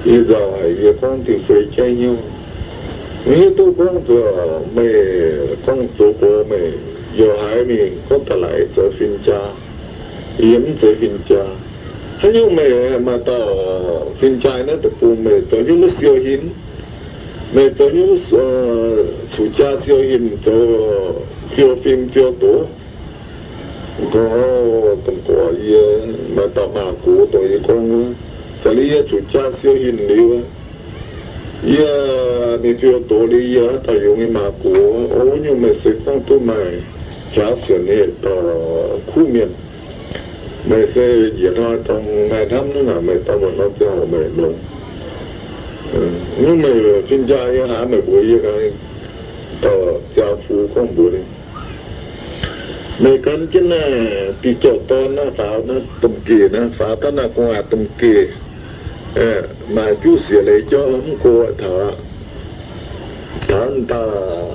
yie nzauh haic, yie gorngv diuh fei jaiv hnyouv. Maiv hiuv duqv gorngv zuqc meih gorngv zoux gox meih youh haiz mingh gorngv daaih laaix zoux fin-jaa. Yie mv zeiz fin-jaa. Haaix nyungc meih maaih dauh fin-jaa naaiv deic-bung, meih zoux nyungc maiv siou hinc. Meih zoux nyungc zuqc jaa siou hinc, zoux fiou fim fiou doz. Gorngv, Domh gorx, yie maaih dauh maa gox dongh yie gorngv wuov, za'gengh yie zuqc jaa siou hinc liuz, yie mingh fiou doz liuz, yie haaix dauh yungz nyei maa gox? O, nyungc meih se gorngv duqv maaih hiaaux sienx nyei dauh kuv mienh. Meih se njiec hnoi dongh maaih hnamv naaic, meih daaih mbuo norm ziangh hoc meih longx. Nyungc meih fin-jaa yie haiz meih mbuox yie gaax, dauh ziangh fu gorngv mbuox ninh, meih gan jienv naaiv diuh jauv-dorn naaiv faaux naaiv domh geh naaiv, faaux taux naaiv gu'nguaaic domh geh, maaih juv siex leiz jauv mv go taux, taux daaih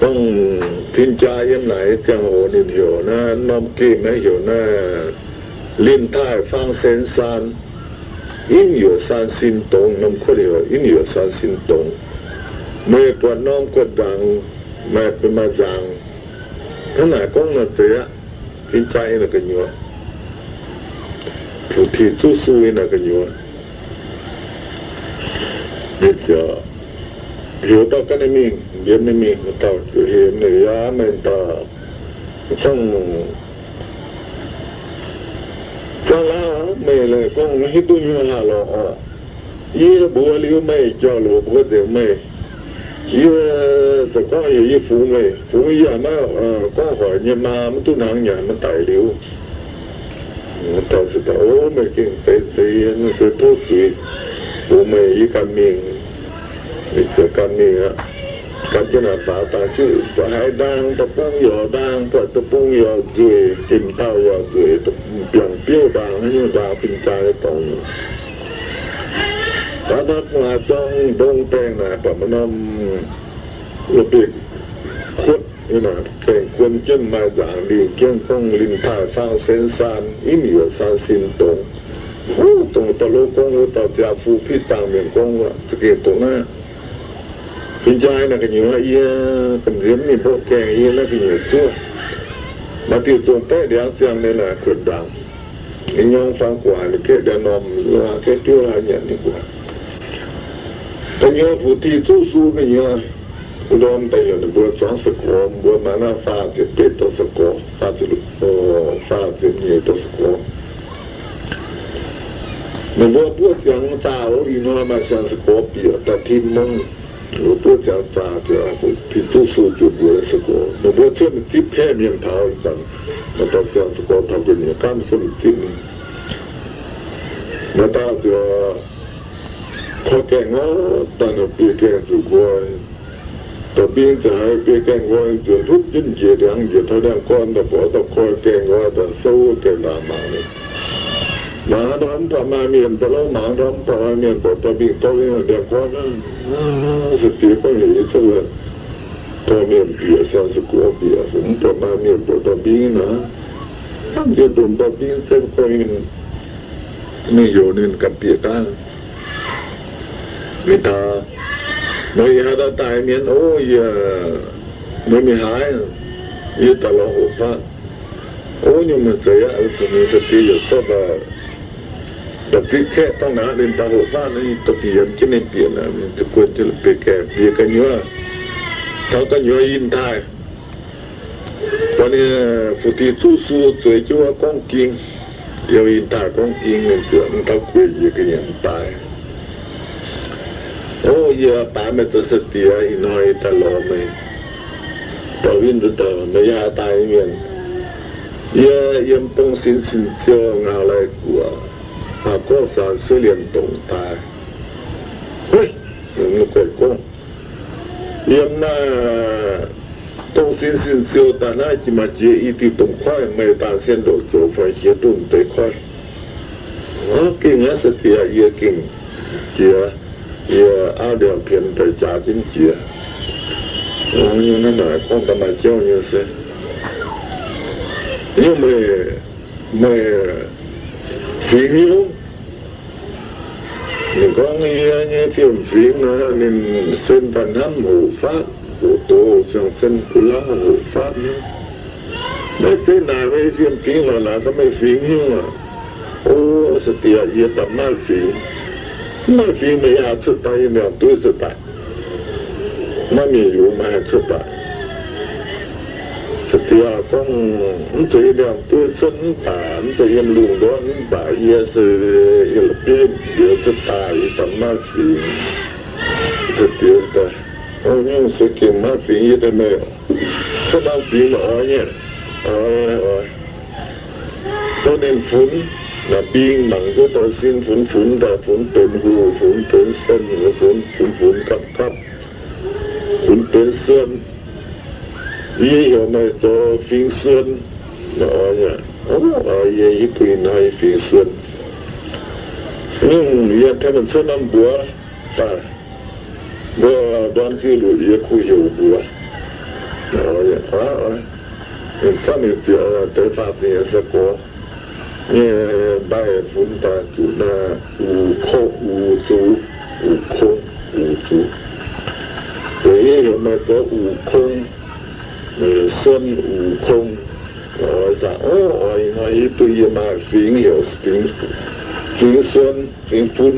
gorngv fin-jaa yiem naaic ziangh hoc ninh heuc naaiv norm gemh naaiv heuc naaiv 林泰坊神山, 音乐山神洞, norm kuotv heuc 音乐山神洞. Meih buatc norm guotv ndaangc maaih benx maaih nzaangc, hnangv naaic gorngv naaic zeiz aqv. Fin-jaa yiem naaic gu'nyuoz, Fu-Ti Zuv Su yiem naaic gu'nyuoz. Ninh ziouc heuc dauh ganh ninh mingh, mbienx ninh mingh, dauh ziouc heuc ninh, Yaac meih dauh gorngv, Zaangc Laauh, meih laaic gorngv hiuv duqv nyei haaix lorqc orqc? Yie mbuox liuz meih, jauv-louc mbuox nzengc meih. Yie se gorngv heuc yie fungx meih, fungx yie maiv gorngv hoic nyei maa maiv duqv hnaangx nyanc maiv daic liuz. Dauh se daaih, O, meih gengh zeiz zeiz, se tov zuiz bun meih, yie ganh mingh. Ninh ziouc ganh mingh aqv. Gan jienv naaic faaux daaih juqv buatc haaix ndaang deic-bung yaac ndaang, buatc deic-bung yaac nzueic, dimc dauh yaac nzueic, biangh biouv ndaang, haaix nyungc ndaang fin-jaa nyei dorngx. Faaux daaih gu'nguaaic zorng ndongh baengh naaic buatc maaih norm la'bieiv-kuotv nyei naaic, baengh guon jienv maaih nzaangc lingh jienv gorngv 林泰坊神山, 音乐山神洞. Huv, dongh dauh lo gorngv wuov, dauh ziangh fu pitv zaangc mienh gorngv wuov, za'gengh dongh naaiv. Fin-jaa naaic gu'nyuoz yie gamh nziex mingh mborqv gaengh yie naaiv gu'nyuoz zuov. Maaih diuh zong baeqv ndiangx ziangh nyei naaic kuotv ndaangc. Ninh nyorng fangx gu'nguaaic ninh gaeqv ndiangx-normh, gaeqv biouv haaix nyanc ninh gu'nguaaic. Gu'nyuoz Fu-Ti Zuv Su gu'nyuoz, ndorm daaih heuc ninh mbuo zuangx sa-gorx, mbuo maaih naaiv faah ziepc betv dauh sa-gorx, faah ziepc, faah ziepc nyeic dauh sa-gorx. Ninh mbuo buov ziangx zaah oc, ih hnoi maaih siang-sa-gorx bieqc daaih tin mong. Ninh mbuo buov ziangx zaah ziouc Fu-Ti Zuv Su ziouc mbuox sa-gorx, ninh mbuo cuotv mingh zipv kaeqv mienh taux ih zanc, maaih dauh siang-sa-gorx taux gu'nyuoz gaanv cuotv mingh zipv mingh. Maaih dauh ziouc koi gaengh orqc, daaih ninh biei gaengh zuqc nqoi. Dauh mbing ziouc haiz biei gaengh nqoi, ziouc hlupv jienv njiec ndiangx njiec taux ndiangx-gorn daaih, mbuox dauh koi gaengh nqoi daaih souv gaengh ndaangc mangc. Mangc haaix ndau mv baac maaih mienh, daaih louv mangc haaix ndau mv baac maaih mienh, mbuox dauh mbing dorh ndiangx-gorn, se diex gorngv heuc yie cuotv dorh mienh bieqc, siang-sa-gorx bieqc, mv baac maaih mienh mbuox dauh mbing naaic, nziex ndomc dauh mbing se gorngv mingh heuc ninh ganh bieqc daaih. Mingh taux, meih haaix dauh daaih mienh? O, yie, meih mingh haaix? Yie daaih lorz hoqc faatv. O, nyungc meih zeiz aqv. Mingh se diex yaac zorqv daaih, daaih zipv kaeqv dangh naaic, ninh daaih hoqc faatv, ninh dorh bieqc yiem jienv ninh bieqc naaic, ninh za'guon jienv la'bieiv gaengh bieqc gu'nyuoz, taux gu'nyuoz 林泰. Buatc ninh Fu-Ti Zuv Su zueiz jienv wuov gorngv ging, yiem 林泰 gorngv ging, ninh ziouc mv taux gueic njiec ga'nyiec daaih. O, yie baaix meih zoux se diex, ih hnoi yie daaih lorz meih. Dauh win daaih, meih yaac daaih mienh. Yie yiem Dongh Sin Sin Ziou ngau lai guoqv, aa, gorngv saanx suiv liemh dongc daaih. Hui, gueic gorngv, yiem naaiv Dongh Sin Sin Ziou daaih naaiv jiex maaih jiex i diuh domh koiv, meih daaih sien ndoqc zoux fai jiex duqv deix koiv. Gengh naaiv se diex, yie gengh jiex, yie auv ndiangx-pienx daaih jaax jienv jiex. Naaiv naaic gorngv daaih maaih jauv nyei se, yie meih, meih fingx hnyouv. Ninh gorngv yie nyei fiem-fingx naaic, ninh sen daaih hnamv hoqc faatv, hoqc doz, siang-sen kuv lauv hoqc faatv nyei. Maiv zeiz naaic meih fiem-fingx lorqc, naaic gorngv meih fingx hnyouv aqv. O, sai-diex, yie daaih maiv maaih fingx. Maiv maaih fingx, meih yaac haih cuotv daaih yiem liangx-dueiv cuotv daaih. Maiv maaih mienh yungz, meih haih cuotv daaih. Sai-diex gorngv, mv zeiz yiem liangx-dueiv cuotv mv baac, mv zeiz yiem lungh ndorm mv baac, yie se yiem la'bieiv mbuox cuotv daaih, yie daaih maiv maaih fingx. Sai-diex daaih, o, nyungc se gengh maiv maaih fingx, yie daaih meih cuotv norm fingx maiv oix nyei. Oix, oix. Zoux ninh funx, naaic mbing mangc duqv dorh sin funx, funx daaih funx benx huv, funx benx sen, funx, funx, funx gapv gapv, funx benx suon. Yie heuc meih zoux fingx suon. Oix, yie hiuv duqv ih hnoi fingx suon. Nyungc yie tengx meih cuotv norm mbuox daaih. Mbuo ndorm ziuh luoqc yie kuh heuc mbuox. Ninh zorqv ninh ziouc deix faah zingh nyei sai-gorx nyei mbaih funx daaih zuqc naaiv Uc Kong, Uc Zuqc, Uc Kong, Uc Zuqc. Deix yie heuc meih zoux Uc Kong, Suon Uc Kong. Oix, zaangc, o, oix, ih hnoi hiuv duqv yie maaih fingx heuc fingx, fingx suon, fingx fun.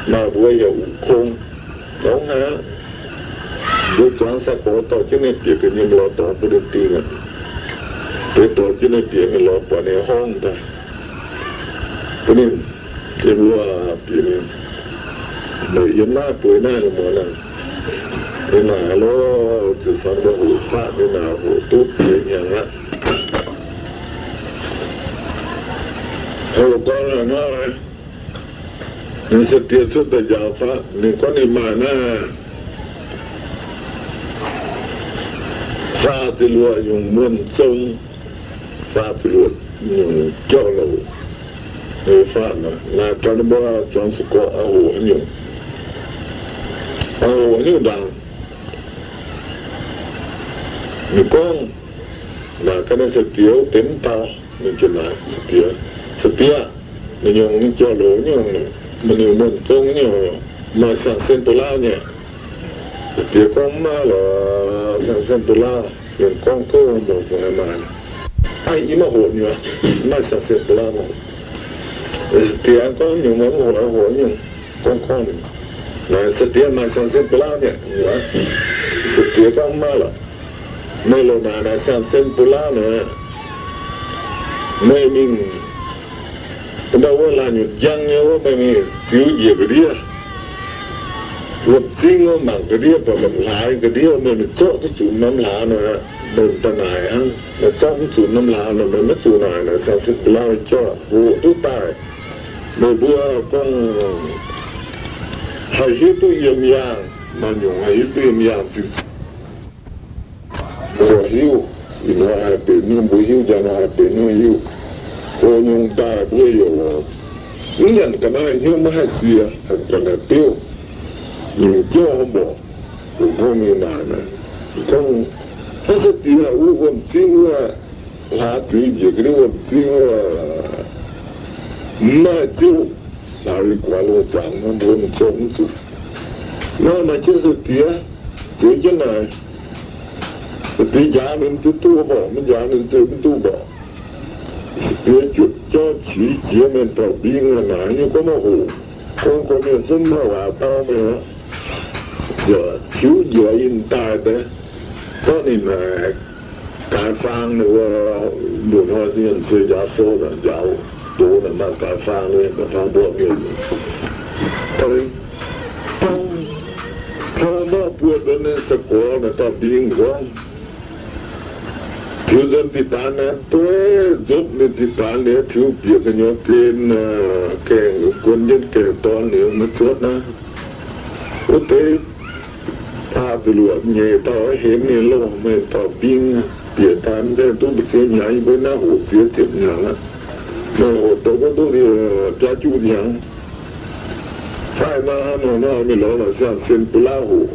Maaih mbuox heuc Uc Kong. Longx aqv. Mbuo zuangx sai-gorx dorh jienv ninh bieqc ga'nyiemc lorz dorngx bun ninh dingh aqv. Deix dorh jienv ninh bieqc mingh lorz buatc ninh horngh daaih. Bun ninh, yie mbuo bieqc mingh, meih yiem naaiv bueix naaiv muonz aqv. Ninh naaic loh, ziouc caux mbuo hoqc faqv, ninh naaic hoqc duqv ziex hnyangx aqv. Hoqc gorngv naaic hnangv, ninh sai-diex cuotv daaih njaaux faqv, ninh gorngv ninh maaih naaiv faah ziepc luoqc nyungc muonh zong, faah ziepc luoqc nyungc jauv louc. Faah naaic gaax ninh mbuo zuangx sai-gorx oix hoqc haaix nyungc, oix hoqc haaix nyungc ndaangc. Ninh gorngv, naaic gaax ninh sai-diex wuov deix mv dauh, ninh ziouc naaic sai-diex, Sai-diex, meih nyungc jauv louc nyungc, meih nyungc muonh zong nyungc, maaih siang-sen bu lauv nyei? Sai-diex gorngv, Mv maaih lorqc, siang-sen bu lauv. Yiem gorngv gouv mbuo zuqc maaih. Aa, yie maiv hoqc nyei, maiv siang-sen bu lauv. Sai-diex gorngv nyungc, maiv hoqc, hoqc nyungc. Gorngv gorngv, naaic sai-diex maaih siang-sen bu lauv nyei. Sai-diex gorngv, Mv maaih lorqc. Meih loc naaic, naaic siang-sen bu lauv naaic, meih mingh ndau wuov laanh nyutc njang nyei wuov, meih mingh ziux njiec ga'ndiev, wuom-zingv wuov, mangc ga'ndiev, buatc hlaax ga'ndiev, meih mingh zorqv duqv zuqc norm hlaax nor, meih daaih naaic hnangv. Meih zorqv mv zuqc norm hlaax nor, meih maiv zuqc naaic, naaic siang-sen bu lauv jauv hoqc duqv daaih. Meih mbuo gorngv haih hiuv duqv yiem yaangh, maaih nyungc haih hiuv duqv yiem yaangh zingh mbuo hiuv, ih hnoi haih benx nyungc mbuo hiuv, njang hnoi haih benx nyungc hiuv. Gox nyungc daaih mbuo yaac mv nyanc ga'naaiv hnyouv, maiv haih sie, haih ga'naaiv biouv, nyungc jauv mborqc, mbuo mingh naaic naaic, gorngv, Haaix sai-diex wuov wuom-zingv wuov, hlaax zuiz njiec ga'ndiev wuom-zingv wuov, mv maaih ziouv, hlaax guaax lungh zaangc, mbuo mingh zorqv mv zuqc. Nor maaih jienv sai-diex zueiz jienv naaic, sai-diex njaaux ninh ziouc duqv mborqc, maiv njaaux ninh ziouc mv duqv mborqc. Sai-diex juotc jauv qiex jiez mienh dauh mbing naaic, nyungc gorngv maiv hoqc, gorngv gorqv-mienh zungv maiv waac dau meih. Ziouc tiuv njoux yinh daaih deix, zorqv ninh naaic gaaix faang ninh wuov, mbuo hnoi mienh se njaaux sou, njaaux doz naaic maaih gaaix faang, gaaix faang mbuoqc mienh. Daaih, daaih, taux mborqv buoz deix, ninh sai-gorx naaic dauh mbing gorngv, tiux nzuonx diqc daanz naaic, dueiv nzopv ninh diqc daanz liuz, tiux bieqc gu'nyuoz gen, gaengh guon jienv gaengh dorn liuz maiv cuotv naaiv. Wuov deix faah ziepc luoqc nyeic dauh hemx ninh loh, meih dauh mbing bieqc daaih mv gaengh duqv mbu'ziex hnyangx, yie mbuo naaiv hoqc ziex ziepc hnyangx aqv. Meih hoqc dongh gorngv duqv biaa juqv hnyangx. Fai nor, nor, nor mingh lorz naaic siang-sen bu lauv hoqc.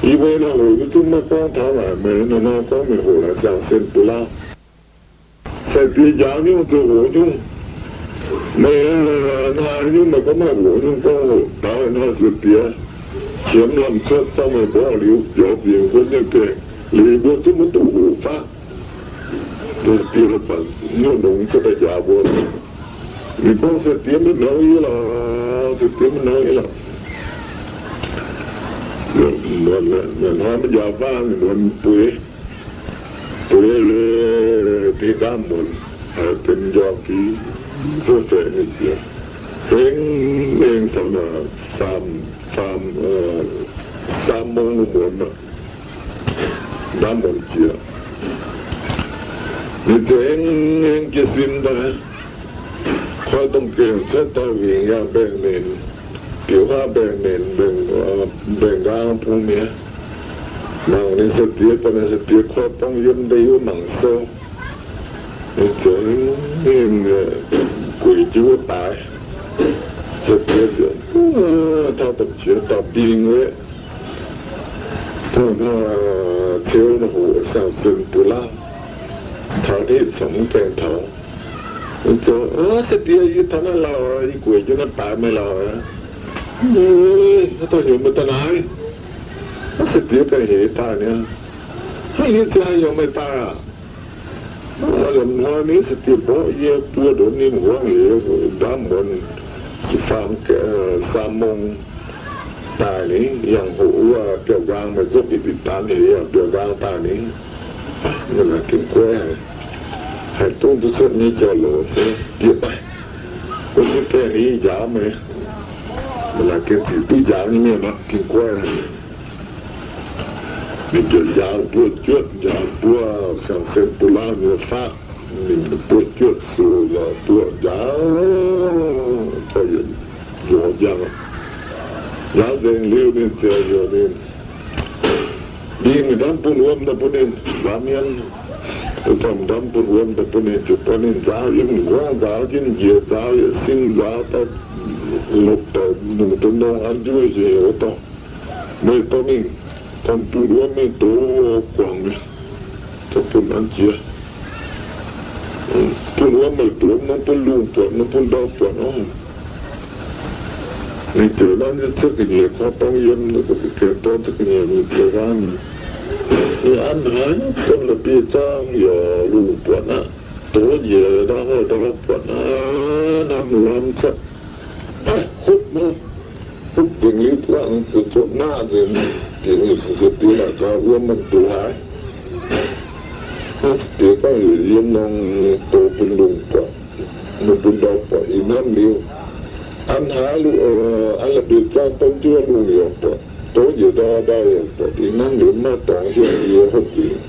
Yie mbuo naaiv hoqc mv duqv, maiv gorngv taux naaic, meih nor, nor gorngv mingh hoqc naaic siang-sen bu lauv. Sai-diex njaaux nyungc ziouc hoqc nyungc. Meih hnangv haaix nyungc meih gorngv maaih hoqc nyungc, gorngv hoqc daaih nor, sai-diex qiemx lamh cuotv, zorqv meih mborqv liuz biaux bieqc mbuo nyei gaengh, liuz mbuo zungv maiv duqv hoqc faqv. Sai-diex la'buatc nyungc longx cuotv daaih njaaux mbuo. Ninh gorngv, sai-diex maiv nouz yie lorqc, sai-diex maiv nouz yie lorqc. Muonz, muonz hnoi maiv njaaux faanv, muonz bueix, bueix deix nqaamv muonz, haiz benx njormh fiqv, hov feix ninh ziec, hengx hengx caux naaic saam, saam, สามโมง muonz aqv. Nqaamv muonz jiex, ninh ziouc hengx hengx jiez sin daaih, koi domh gengh cuotv daaih wingc yangh mbaengx-nenc, biux haav mbaengx-nenc, mbaengx, mbaengx-nqaang bung mi'aqv. Mangc ninh sai-diex, buatc ninh sai-diex koi borngz yiem ndeic wuov mangc sou. Ninh ziouc hengx hengx gueic jienv wuov daaix. Sai-diex ziouc taux domh qiex dauh mbing wuov, ceux naaiv hoc siang-sen buo lauv taux hitv caux mv gaengh taux. Ninh ziouc, sai-diex, yie taux naaiv lauh, yie gueic jienv naaiv daaix meih lauh. Haaix dauh heuc meih daaih naaic? Sai-diex ganh heuc yie daaih niaa. Hnangv yie ziouc haih heuc meih daaih aqv. Lomh hnoi ninh sai-diex mborqv yie buo ndonx ninh mbuo heuc nqaamv muonz สามโมง daaih ni, yangh hoc wuov biauv-nqaang meih nzopv yietc bieqc daanx heuc yangh biauv-nqaang daaih ni. Meih naaic gengh guaiv haic, haih dungv duqv cuotv nyei jauv-louc se bieqc daaih. Gunv duqv gaengh ni njaaux meih. Meih naaic gengh zic duqv njaaux nyei mienh aqv, gengh guaiv haic. Ninh ziouc njaaux buo juotv, njaaux buo siang-sen buo lauv nyei faatv. Ninh buo juotv sux lorz buo njaaux, njaaux nzengc liuz ninh ziouc heuc ninh, mingh ndamv bun wuom daaih bun ninh nzaaux mienh. Dongh ndamv bun wuom daaih bun ninh, ziouc buatc ninh nzaaux yiem, ninh gorngv nzaaux jienv njiec, nzaaux yietc sin, nzaaux daaih lopc daaih lungh duqv nongh an njuov njiec heuc dorh, meih dorh mingh, dorh bun wuom mingh dox guangc, dorh bun an jiex, bun wuom meih dox nongh bun lungh buatc, nongh bun ndau buatc orqc. Ninh ziouc nanv cuotv ga'nyiec koi dorng yiem, ga'nyiec dorng cuotv ga'nyiec mingh biauv-nqaang. Ninh an haaix, domh la'bieiv-zaang yaac lungh buatc aqv, dox njiec ndau hnoi ndau buatc aqv, hnamv hnamv cuotv, hopv maiv, hopv nzengc liuz guangc ziouc zuqc naqv nzengc. Diex ninh ziouc diex naaic gaax, wuom maiv dox haaix. Diex gorngv heuc yiem nongh dox bun lungh buatc, nongh bun ndau buatc, ih hnamv liuz, an haaix, an la'bieiv-zaang domh juov lungh yaac buatc, dox njiec ndau ndau yaac buatc, ih hnamv liuz maiv dorngx hietv yie hopv nzengc.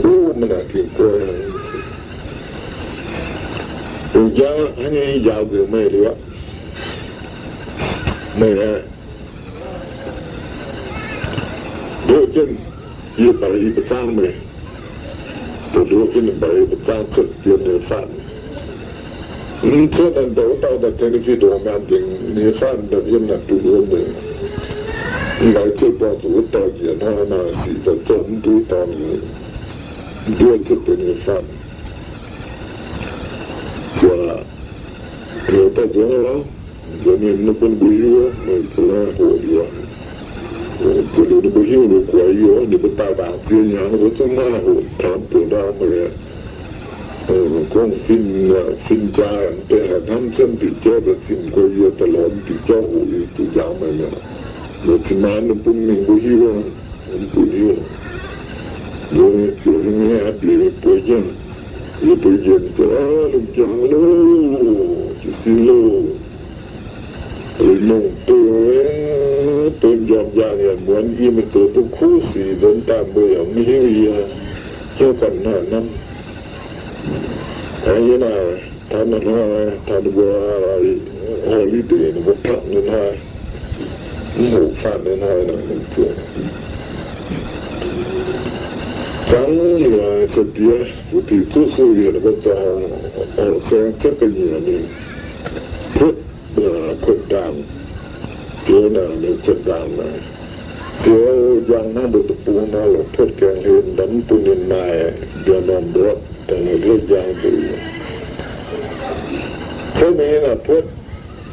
Wuov, meih naaic gengh guai. Lungh njang aqv, haaix nyungc njaaux nzengc meih liuz aqv. Meih aeqv, ndoqv jienv yie mba'zang meih, ndoqv jienv mba'zang cuotv yiem nyei faatv. Mv cuotv naaic, ndoqv wuov dauh daaih tengx ninh fih ndongc maanc dingc nyei faatv, ndoqv yiem naaic duqv wuom nzengc. Mv baac cuotv buangh zuqc wuov dauh njiec hnoi naaic sic daaih zong mv duqv dauh nzengc, nduov cuotv deix nyei faatv. Zuqc heuc daaih nzuonx lorqc. Nzuonx ninh mbuo bun mbuo hiuv, meih zuqc hoqc yie. Zuqc liuz ninh mbuo hiuv ninh guaix yie, ninh mbuo daaih ndaangc ziex hnyangx ninh mbuo zungv maiv hoqc taux buoz ndau meih. Gorngv fin, fin-jaa deix haic hnamv jienv diuc jauv daaih zinh guai yie daaih lorz diuc jauv hoqc yie zuqc njaaux meih mi'aqv. Meih cin-maanc ninh bun mingh mbuo hiuv, mv bun hiuv. Mbuo ziouc hingh haiv bieqc bueix jienv, yie bueix njiec ziouc, lungh jangx loh, jiez sin loh. Lungh deix, deix njormh njaah nyanc muonz, yie mingh zoux duqv kuv sic nzuonx daaih mbuo yaac mv hiuv yie, hiuv ganh hnangv naaiv. Yie naaic taux naaiv hnoi, taux ninh mbuo holiday, ninh mbuo พัก nyei hnoi, mv hoqc faatv nyei hnoi naaic, ninh ziouc zangv yie sai-diex, fu'juv zuqc suh yie ninh mbuo zoux horqc saeng cuotv ga'nyiec mingh puotv, kuotv ndaangc. Ziouc naaic, ninh kuotv ndaangc naaic, ziouc njang hnangv mbuo deic-bung nor, lorz puotv gaengh hlen, mv bun ninh maaih mbiauz-normh mbuoqc dongh ninh hluotv njang nzueic. Cuotv mingh naaic puotv,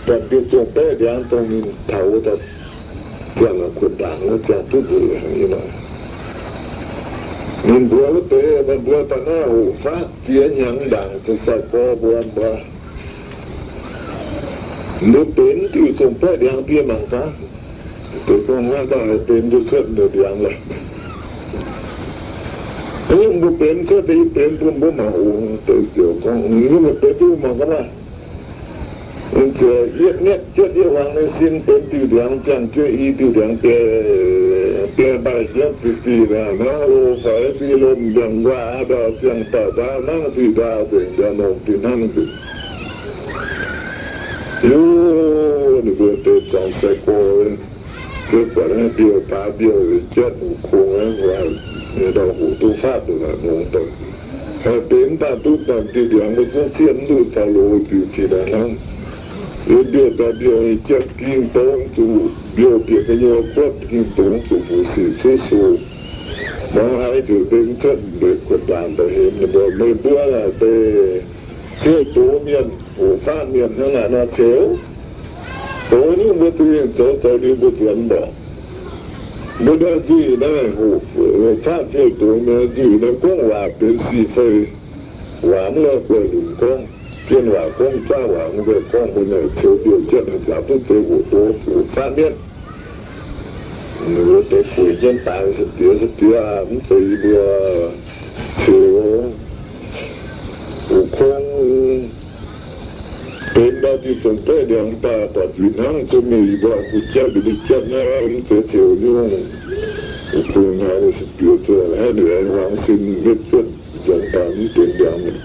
daaih diev zungh baeqv ndiangx dongh ninh taux wuov daaih ziangh kuotv ndaangc wuov ziangh duqv nzueic haic nyei naaic. Ninh mbuox wuov deix, meih mbuo daaih naaiv hoqc faatv ziex hnyangx ndaangc, sai-gorx mbuo mbuo Mbuo benx diuh zongh baeqv ndiangx biei mangc gaax. Deix gorngv, Hnangv dauh haih benx duqv cuotv nduqc ndiangx lorqc. Mbuo benx cuotv deix, yie benx bun mbuo mangc oc. Deix ziouc gorngv, Mbuo benx duqv mangc gaax maah! Ninh ziouc yietv nietv jienv yie hmuangx nyei sin benx diuh ndiangx ziangh jienv i diuh ndiangx biei, biei mbaih jienv fih fih hnangv lo faix fih lomh ndiangx-nquaah ndau ziangh daaih ndaauv hnangv fih ndaauv nzengc, ndiangx-nongh fih hnangv nzengc. Yie, ninh mbuo deix zuangx sai-gorx, ziouc buatc naaiv mbiouh baav mbiouh jatv wuov kungx aqv, ninh ndau hoqc duqv faatv nduqc naaic nongx daaih. Haih benx daaih duqv baamh diuh ndiangx mbuo zungv zieqv mv duqv caux loz diuc fih hnangv. Yie mbiouh daaih mbiouh jatv ging dongz zuqc mbiouh bieqc gu'nyuoz guotv ging dongz zuqc fuqv sic cuotv sou. Mangc haaix ziouc dengv cuotv mbuo kuotv ndaangc daaih hemx ninh mbuo, meih mbuo naaic deix ziouc doz mienh, hoqc faatv mienh hnangv naaic nor ceux. Zoux nyungc mbuo za'gengh zoux zoux liuz mbuo nzuonx mborqc. Mbuo naaiv nzuih naaiv hoqc faatv ziouc doz mienh nzuih naaiv gorngv waac benx si fei. Waac mv lorh guaih lunc gorngv, zien waac gorngv, jaav waac mv guaih gorngv, mbuo naaic ceux mbiouh jienv naaic ziangx duqv zeix hoqc doz hoqc faatv mienh. Ninh mbuo deix gueic jienv daaih, Sai-diex, sai-diex, mv zeiz yie mbuo ceux, wuov kungx benx ndau diuh zongh baeqv ndiangx daaih buatc nzuih hnangv, zungv mingh yie mbuo gu'jatv liuz jatv naaiv mv zeiz ceux nyungc. Wuov kungx haiz ninh sai-diex zoux haiv ninh hmuangx sin metv jienv ndiangx daaih mv benx ndiangx.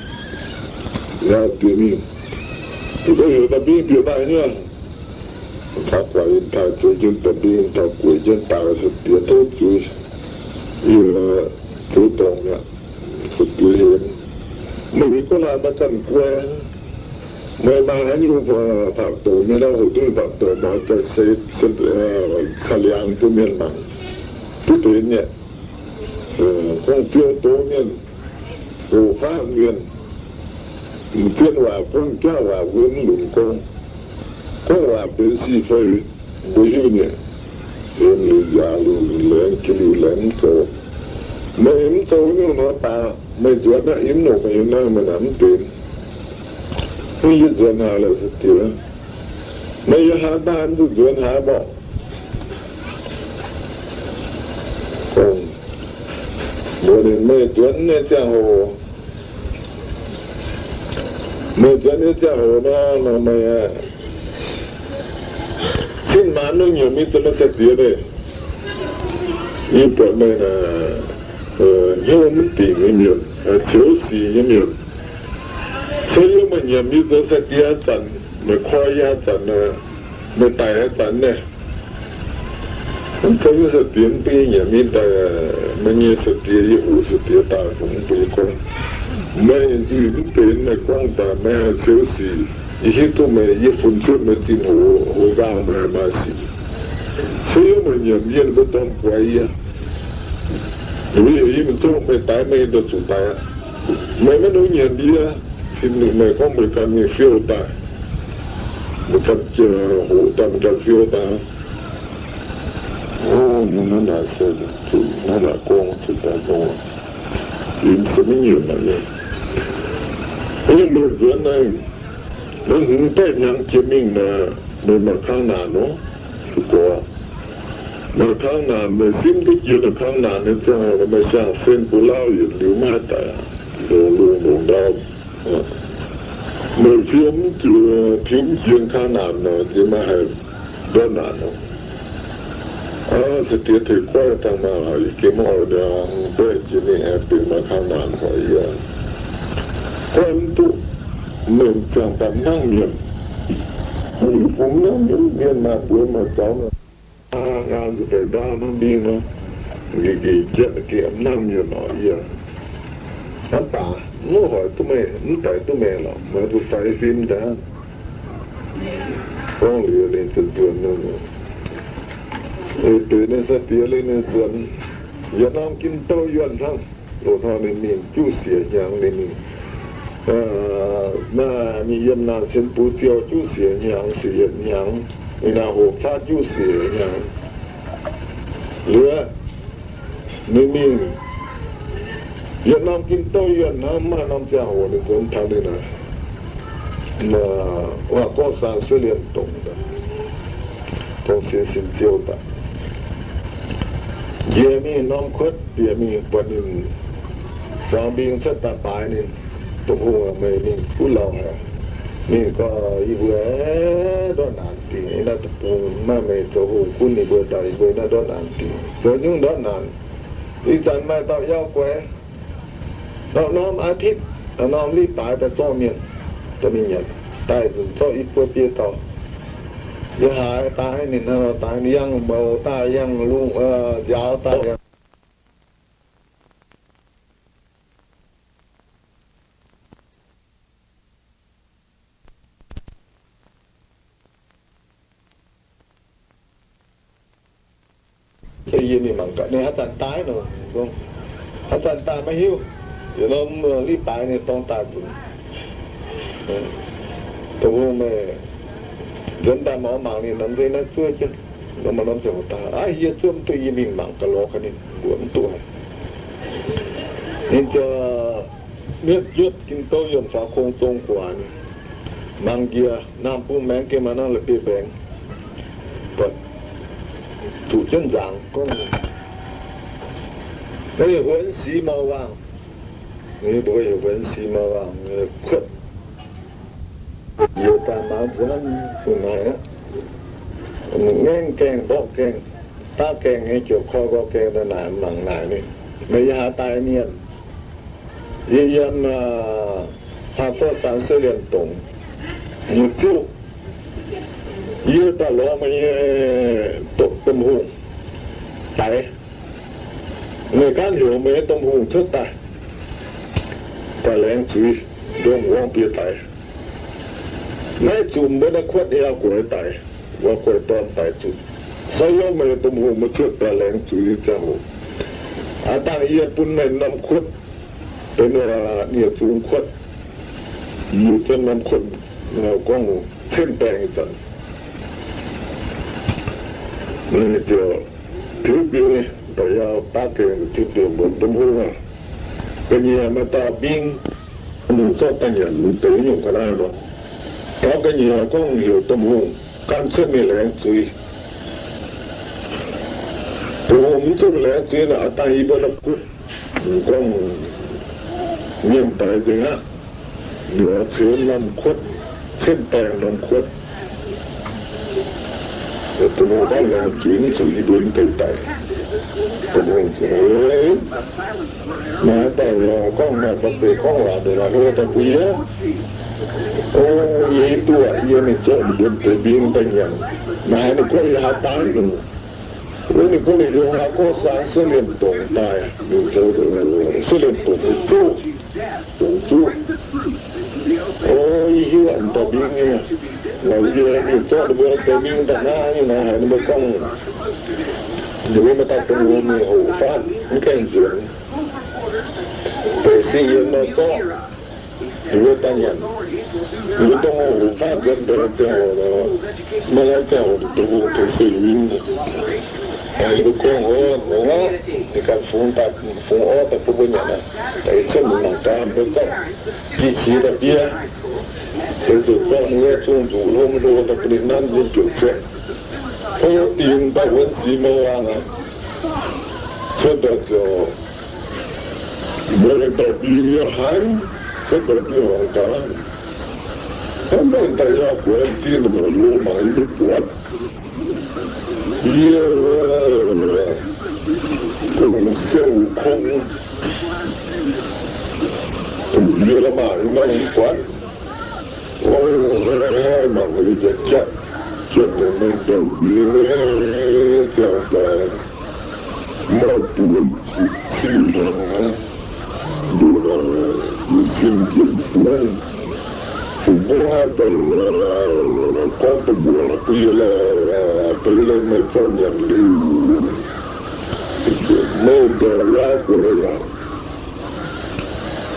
Naaiv diex mingh, duqv heuc daaih mingh bieqc maaih nyei. Taux guaax yiem taaih zoux jienv daaih mingh, taux gueic jienv daaih sai-diex tov zuiz, yie zoux dorngc mi'aqv. Sai-diex hemx, meih mingh gorngv laanh daaih ganh guai. Meih maaih haaix nyungc faaux doqc mienh, hoqc duqv faaux doqc maaih daaih se caa liangx bun mienh mangc duqv benx nyei. Gorngv biouv doz mienh, hoqc faatv mienh, m'zien waac gorngv, jaav waac mbuo mv lunc gorngv. Gorngv waac benx si fei, mbuo hiuv nyei. Hemx liuz njaaux liuz laengz, jiex liuz laengz mv zoux. Meih mv zoux nyungc nor daaih, meih nzuonx naaiv, yie mv longc meih nyei naaiv, meih naaic mv benx. Mv yie nzuonx haaix lorqc, sai-diex? Meih yiem haaix daaih, mv zuqc nzuonx haaix mborqc. Mbuox ninh, meih nzuonx nyei ziangh hoc, meih nzuonx nyei ziangh hoc nor, meih cin maanz nor nyiemc mingh zoux meih sai-diex deix. Yie buatc meih naaic hnyouv mv dingc nyei mienh, ciouv sic nyei mienh. Se yie meih nyiemc yie zoux sai-diex zanc, meih koi yie zanc, meih daic zanc naaiv, mv zeiz yie sai-diex mv bun yie nyiemc mingh daaih, meih nyei sai-diex, yie hoqc sai-diex daaih fungx mv bun yie gorngv. Meih nzuih mv benx meih gorngv daaih, meih haih ciouv sic. Yie hiuv duqv meih, yie funx cuotv meih zinh hoc, hoc nqaang meih haih maaih sic. Se yie meih nyiemc yie, ninh mbuo dorn guaix yie. Yie mv zungv meih daix meih ndoh zuqc daix aqv. Meih maiv nor nyiemc yie, meih gorngv meih ganh mingh fiou daaih. Meih ganh hoqc daaih, meih ganh fiou daaih. Ov, hnangv naaic se zuqc hnangv naaic gorngv, zuqc daaih gorngv. Yie se maiv nyiemc naaic nyei. Meih nzuonx naaiv, naaiv hmz baeqv hnyangx jiex mingh naaic, meih maaih kangv naanc nor, zuqc gorx. Maaih kangh naanc, meih simv duqv jiex naaic kangh naanc nyei ziangh hoc, meih siang-sen bun lauv yietc liuz maiv haih daic, longc lungh longc ndau. Meih fiem mv jiex, fiem mv jiex kangh naanc nor, nziex maiv haih ndortv naanc nor. Aa, sai-diex tengx goiv dangh maah, yie gengh mv oix ndiangx-baeqv jiex mingh aengx benx maaih kangh naanc hoic yie. Goiv mv duqv, meih ziangh daaih hnangv mienh. Bungx hnangv mienh, mienh maaih mbuox maaih zaux nor. Nqaang nzuqc baeqc ndaauv hnangv mbing nor, nqi nqi jienv gengh hnangv mienh oc yie. Hnamv baac mv hoic duqv meih, mv daic duqv meih lorqc, meih zuqc faix fim daaih. Gorngv liuz ninh ziouc nzuonx. Eix bieqc ninh sai-diex liuz ninh nzuonx, yietc norm gin douh yuonh hnangv. Loz-hnoi ninh mingh juqv siec hnyangx ninh mingh, naaiv ninh yiem naaic sienx bux ziouh juqv siec hnyangx, siec yietc hnyangx, ninh naaic hoqc faatv juqv siec hnyangx. Liuz ninh mingh yietc norm gin douh yuonh hnangv, maaih norm ziangh hoc ninh nzuonx taux ninh naaic. Waac gorngv saang suiv liemh dongc, dongh sienx sin ziouv daaih. Njiec mingh norm kuotv bieqc mingh buatc ninh zuangx mbing cuotv daaih baaix ninh, Domh Hungh, meih mingh duqv lauh haic. Mingh gorngv yie mbuo ndortv naanc dingc, yie naaiv deic-bung maiv maaih meih zoux hungh, gunv ninh mbuo daaih, yie mbuo naaiv ndortv naanc dingc. Zoux nyungc ndortv naanc, ih zanc maaih dauh yauv guaix norm-norm อาทิตย์, norm-norm 礼拜 daaih zorqv mienh, dorh mingh nyanc, daaih nzunc zorqv i buo biei dauh. Yie haiz daaih ninh hnangv nor daaih, ninh yangh mouz daaih, yangh lungh nziaaux daaih, yangh Yie mingh mangc gaax ninh haaix zanc daaih nor, haaix zanc daaih maiv hiuv. Yietc norm 礼拜 ninh dorng daaih nzunc. Dongh meih nzuonx daaih mangc, mangc ninh nor, nzengc naaiv zuov jienv, norm-norm ziangh hoc daaih. Aav, yie zuov mv duqv, yie mingh mangc gaax lorz gaax ninh, mbuox mv duqv haic. Ninh ziouc mietv yietv Ging-Sou yiem faaux kong zong guaax, mangc njiec naamh bung maengx gengh maaih norm la'bieiv-mbaengx, buatc zuqc jienv nzaangc gorngv, naaiv heuc สวนสีมะม่วง, ninh mbuox heuc สวนสีมะม่วง kuotv. Yie daaih mangc nzuonx fun naaic aqv, ngaengv gaengh mborqv gaengh, daav gaengh nyei, ziouc koi nqoi gaengh daaih naaic, mangc naaic ninh, meih yiem haaix daaih mienh? Yie yiem Haa Gorqv Saang Suiv Liemh Dongc nyei ziuv. Yie daaih lorz meih nyei domh hungh daix. Meih gaanv heuc meih nyei domh hungh cuotv daaih, daaih laengz zuiz ndomh wuov bieqc daix. Naaiv zuqc mbuo naaiv kuotv yauv guaix daic, wuov guaix dorn daic zuqc. Fai yiem meih domh hungh maiv cuotv daaih laengz zuiz ziangh hoc, aav dangh yie bun meih norm kuotv benx nie zungx kuotv, yietc zungv norm kuotv, gorngv cen baengh ih zanc. Ninh ziouc tiuv biux, da'yaac baav gengh tiuv biux mbuox domh hungh aac, ga'nyiec maaih dauh mbing, ninh zorqv daaih nyanc deix nyungc ga'naaiv lorqc. Gaux ga'nyiec gorngv heuc domh hungh gan cuotv mingh laengz zuiz. Domh hungh mv cuotv mingh laengz zuiz naaic, aav dangh yie mbuo la'kuqv gorngv mienh daic nzengc aqv. Ninh ceux norm kuotv, cen baengh norm kuotv. Domh hungh gorngv laengz zuiz mv zuqc yie mbuo mv deix daic. Domh hungh, maaih dauh gorngv maaih deix gorngv waac ndongc naaic hlo daaih bun yie. O, yie hiuv duqv aqv, yie mingh zorqv ninh mbuo deix mbing daaih nyanc. Maaih haaix ninh gorngv yie haaix daaih nor, wuov ninh gorngv ninh yiem Haa Gorqv Saang Suiv Liemh Dongc daaih, Suiv Liemh Dongc nyei ziuv, dongc zuqv. O, yie hiuv aqv, m'daaih mbing nyei. Naaic yie mingh zorqv ninh mbuo deix mbing daaih naaiv nyei nor, haiz ninh mbuo gorngv, ninh mbuo maaih dauh dongh wuom mingh hoqc faatv mv gaengh nzuonx. Deix sin yiem nor zorqv ninh mbuo daaih nyanc. Ninh mbuo dongh hoqc faatv nzuonx deix ziangh hoc, maaih laengz ziangh hoc dongh hoqc tengx suiv-yinh. Ninh mbuo gorngv, o, ninh ganh fungx daaih, fungx orv daaih bun mbuo nyanc aqv. Daaih cuotv mingh mangc gaax mbuo zorqv biei qiex daaih fiev. Deix ziouc zorqv ninh nyei zungh nzuqc hlo hlo daaih bun ninh nanv nyei njoux ziepc. Fai dingc daaih wuonx sic mouc waangc aqv. Cuotv daaih ziouc mbuo daaih dauh biei nyei haaix, cuotv daaih biei hmuangx gaax. Hnangv naaic daaih yaac buatc zinh lo mangc yie maiv buatc. Yie, siou kong, yie la'maah yie maiv buatc. O, mangc yie jatv jatv, jatv dongh mengh daaih yie ziangh daaih maiv buatc ziqc tingh hnangv. Mbuo naaic sin jienv bungx, fungx mbuo haaix dauh gorngv dongh mbuo la'guaih yie la'guaih yie la'maih zorqv nyanc liuz, meih daaih yaac guaix aqv.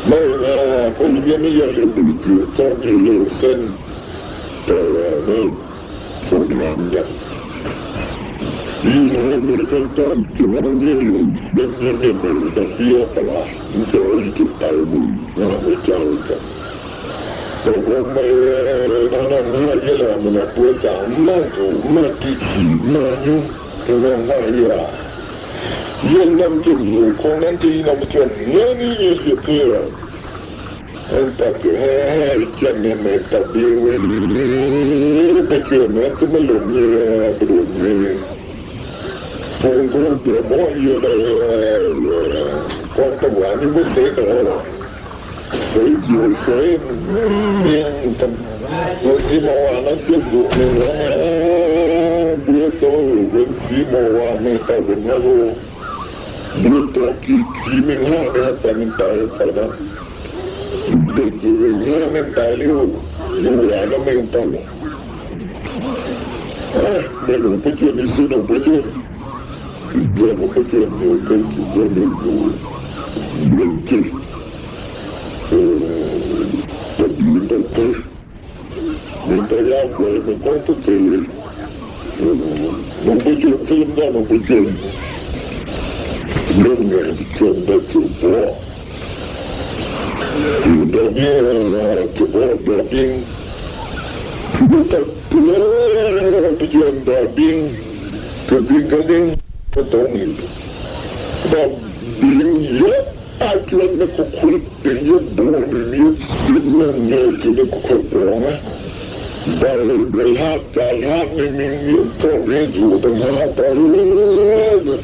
Meih bun yie maiv yiem liuz, mbuo zorqv nyei liuz sen daaih fungx laanh nyanc. Yie haiz mienh gorngv gorngv jiex norm nyei longc mienh, mienh mienh mienh daaih fiev daaih laaix, mv zeiz yie jiez daaih mbuo hnangv haaix jauv nzengc. Dongh meih nor, nor haaix yie laengz meih naaic buo jangx, mv maaih nzuqc, mv maaih diqv sic, mv maaih nyungc, nor haaix yie aac. Yie norm jiem hnyouv kong nanv jiex norm juonh naaiv nyei hieh zuiz. Aengx daaih ziouc haih janx mienh meih daaih ndie wuov, ba'juonh naaiv zungv maiv longx nyei, maiv longx nyei. Bungx nqoi mbuox mborqv yie, gorngv dongh waac nyei mbuo seix dorngx, seix njoux seix mingh, wuov si mouc waac naaiv jienv nzuqc mingh, mbuo zoux wuov si mouc waac mingh daaih wuonx naaiv loh. Mbuo dorh jiex jiex mingh hnangv, mingh haaix zanc mingh daaih zanc naaiv, mbuo jiex mingh hnangv mingh daaih liuz, mbuo waac naaiv mingh daaih. Meih longc ba'juonh, ninh se longc ba'juonh. Ninh longc ba'juonh, ninh se longc ba'juonh, ninh se longc ba'juonh. Mbuo daaih yaac guaix meih gorngv duqv deix, longc ba'juonh se longc, longc ba'juonh. Longc nyei ba'juonh daaih ziouc mborqv, ziouc ndortv mbing, ziouc mborqv ndortv mbing. Ba'juonh ndortv mbing, ziouc zingh ga'ndiev dongh ninh ndortv mbing yietv daaih juonh naaiv kuv kuv dingc yietv mbuo mingh yietv zinh nyei juonh naaiv kuv kuv borngz naaiv. Mbaih leiz mbaih hlaav jaax hlaav mingh mingh yietv zorqv mingh nzuqc daaih hnangv daaih,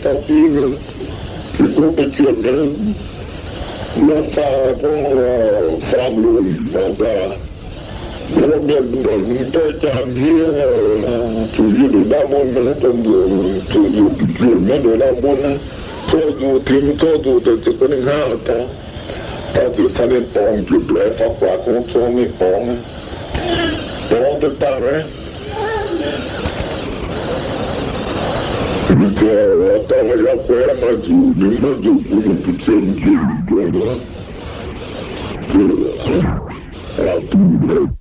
daaih dingh, dingh gorngv ba'juonh naaiv, naaiv faam gorngv faam lunx mangc gaax. Mbuo mienh ndortv mingh daaih jaa-hniev, zuqc yie ndongc naaiv mun, zuqc zuqc zuqc naaiv ndongc naaiv mun, zorqv nzuqc, tengx zorqv nzuqc daaih ziouc gorngv ninh hnangv daaih. Daaih ziouc caux ninh borngz, ziouc mbaeqc faam guaax kungx zorqv ninh borngz, borngz daaih daaih naaiv. Ninh ziouc daaih yaac guaix maaih nzuqc, ninh maiv nzuqc bun ninh ba'juonh nzuqc nzuqc.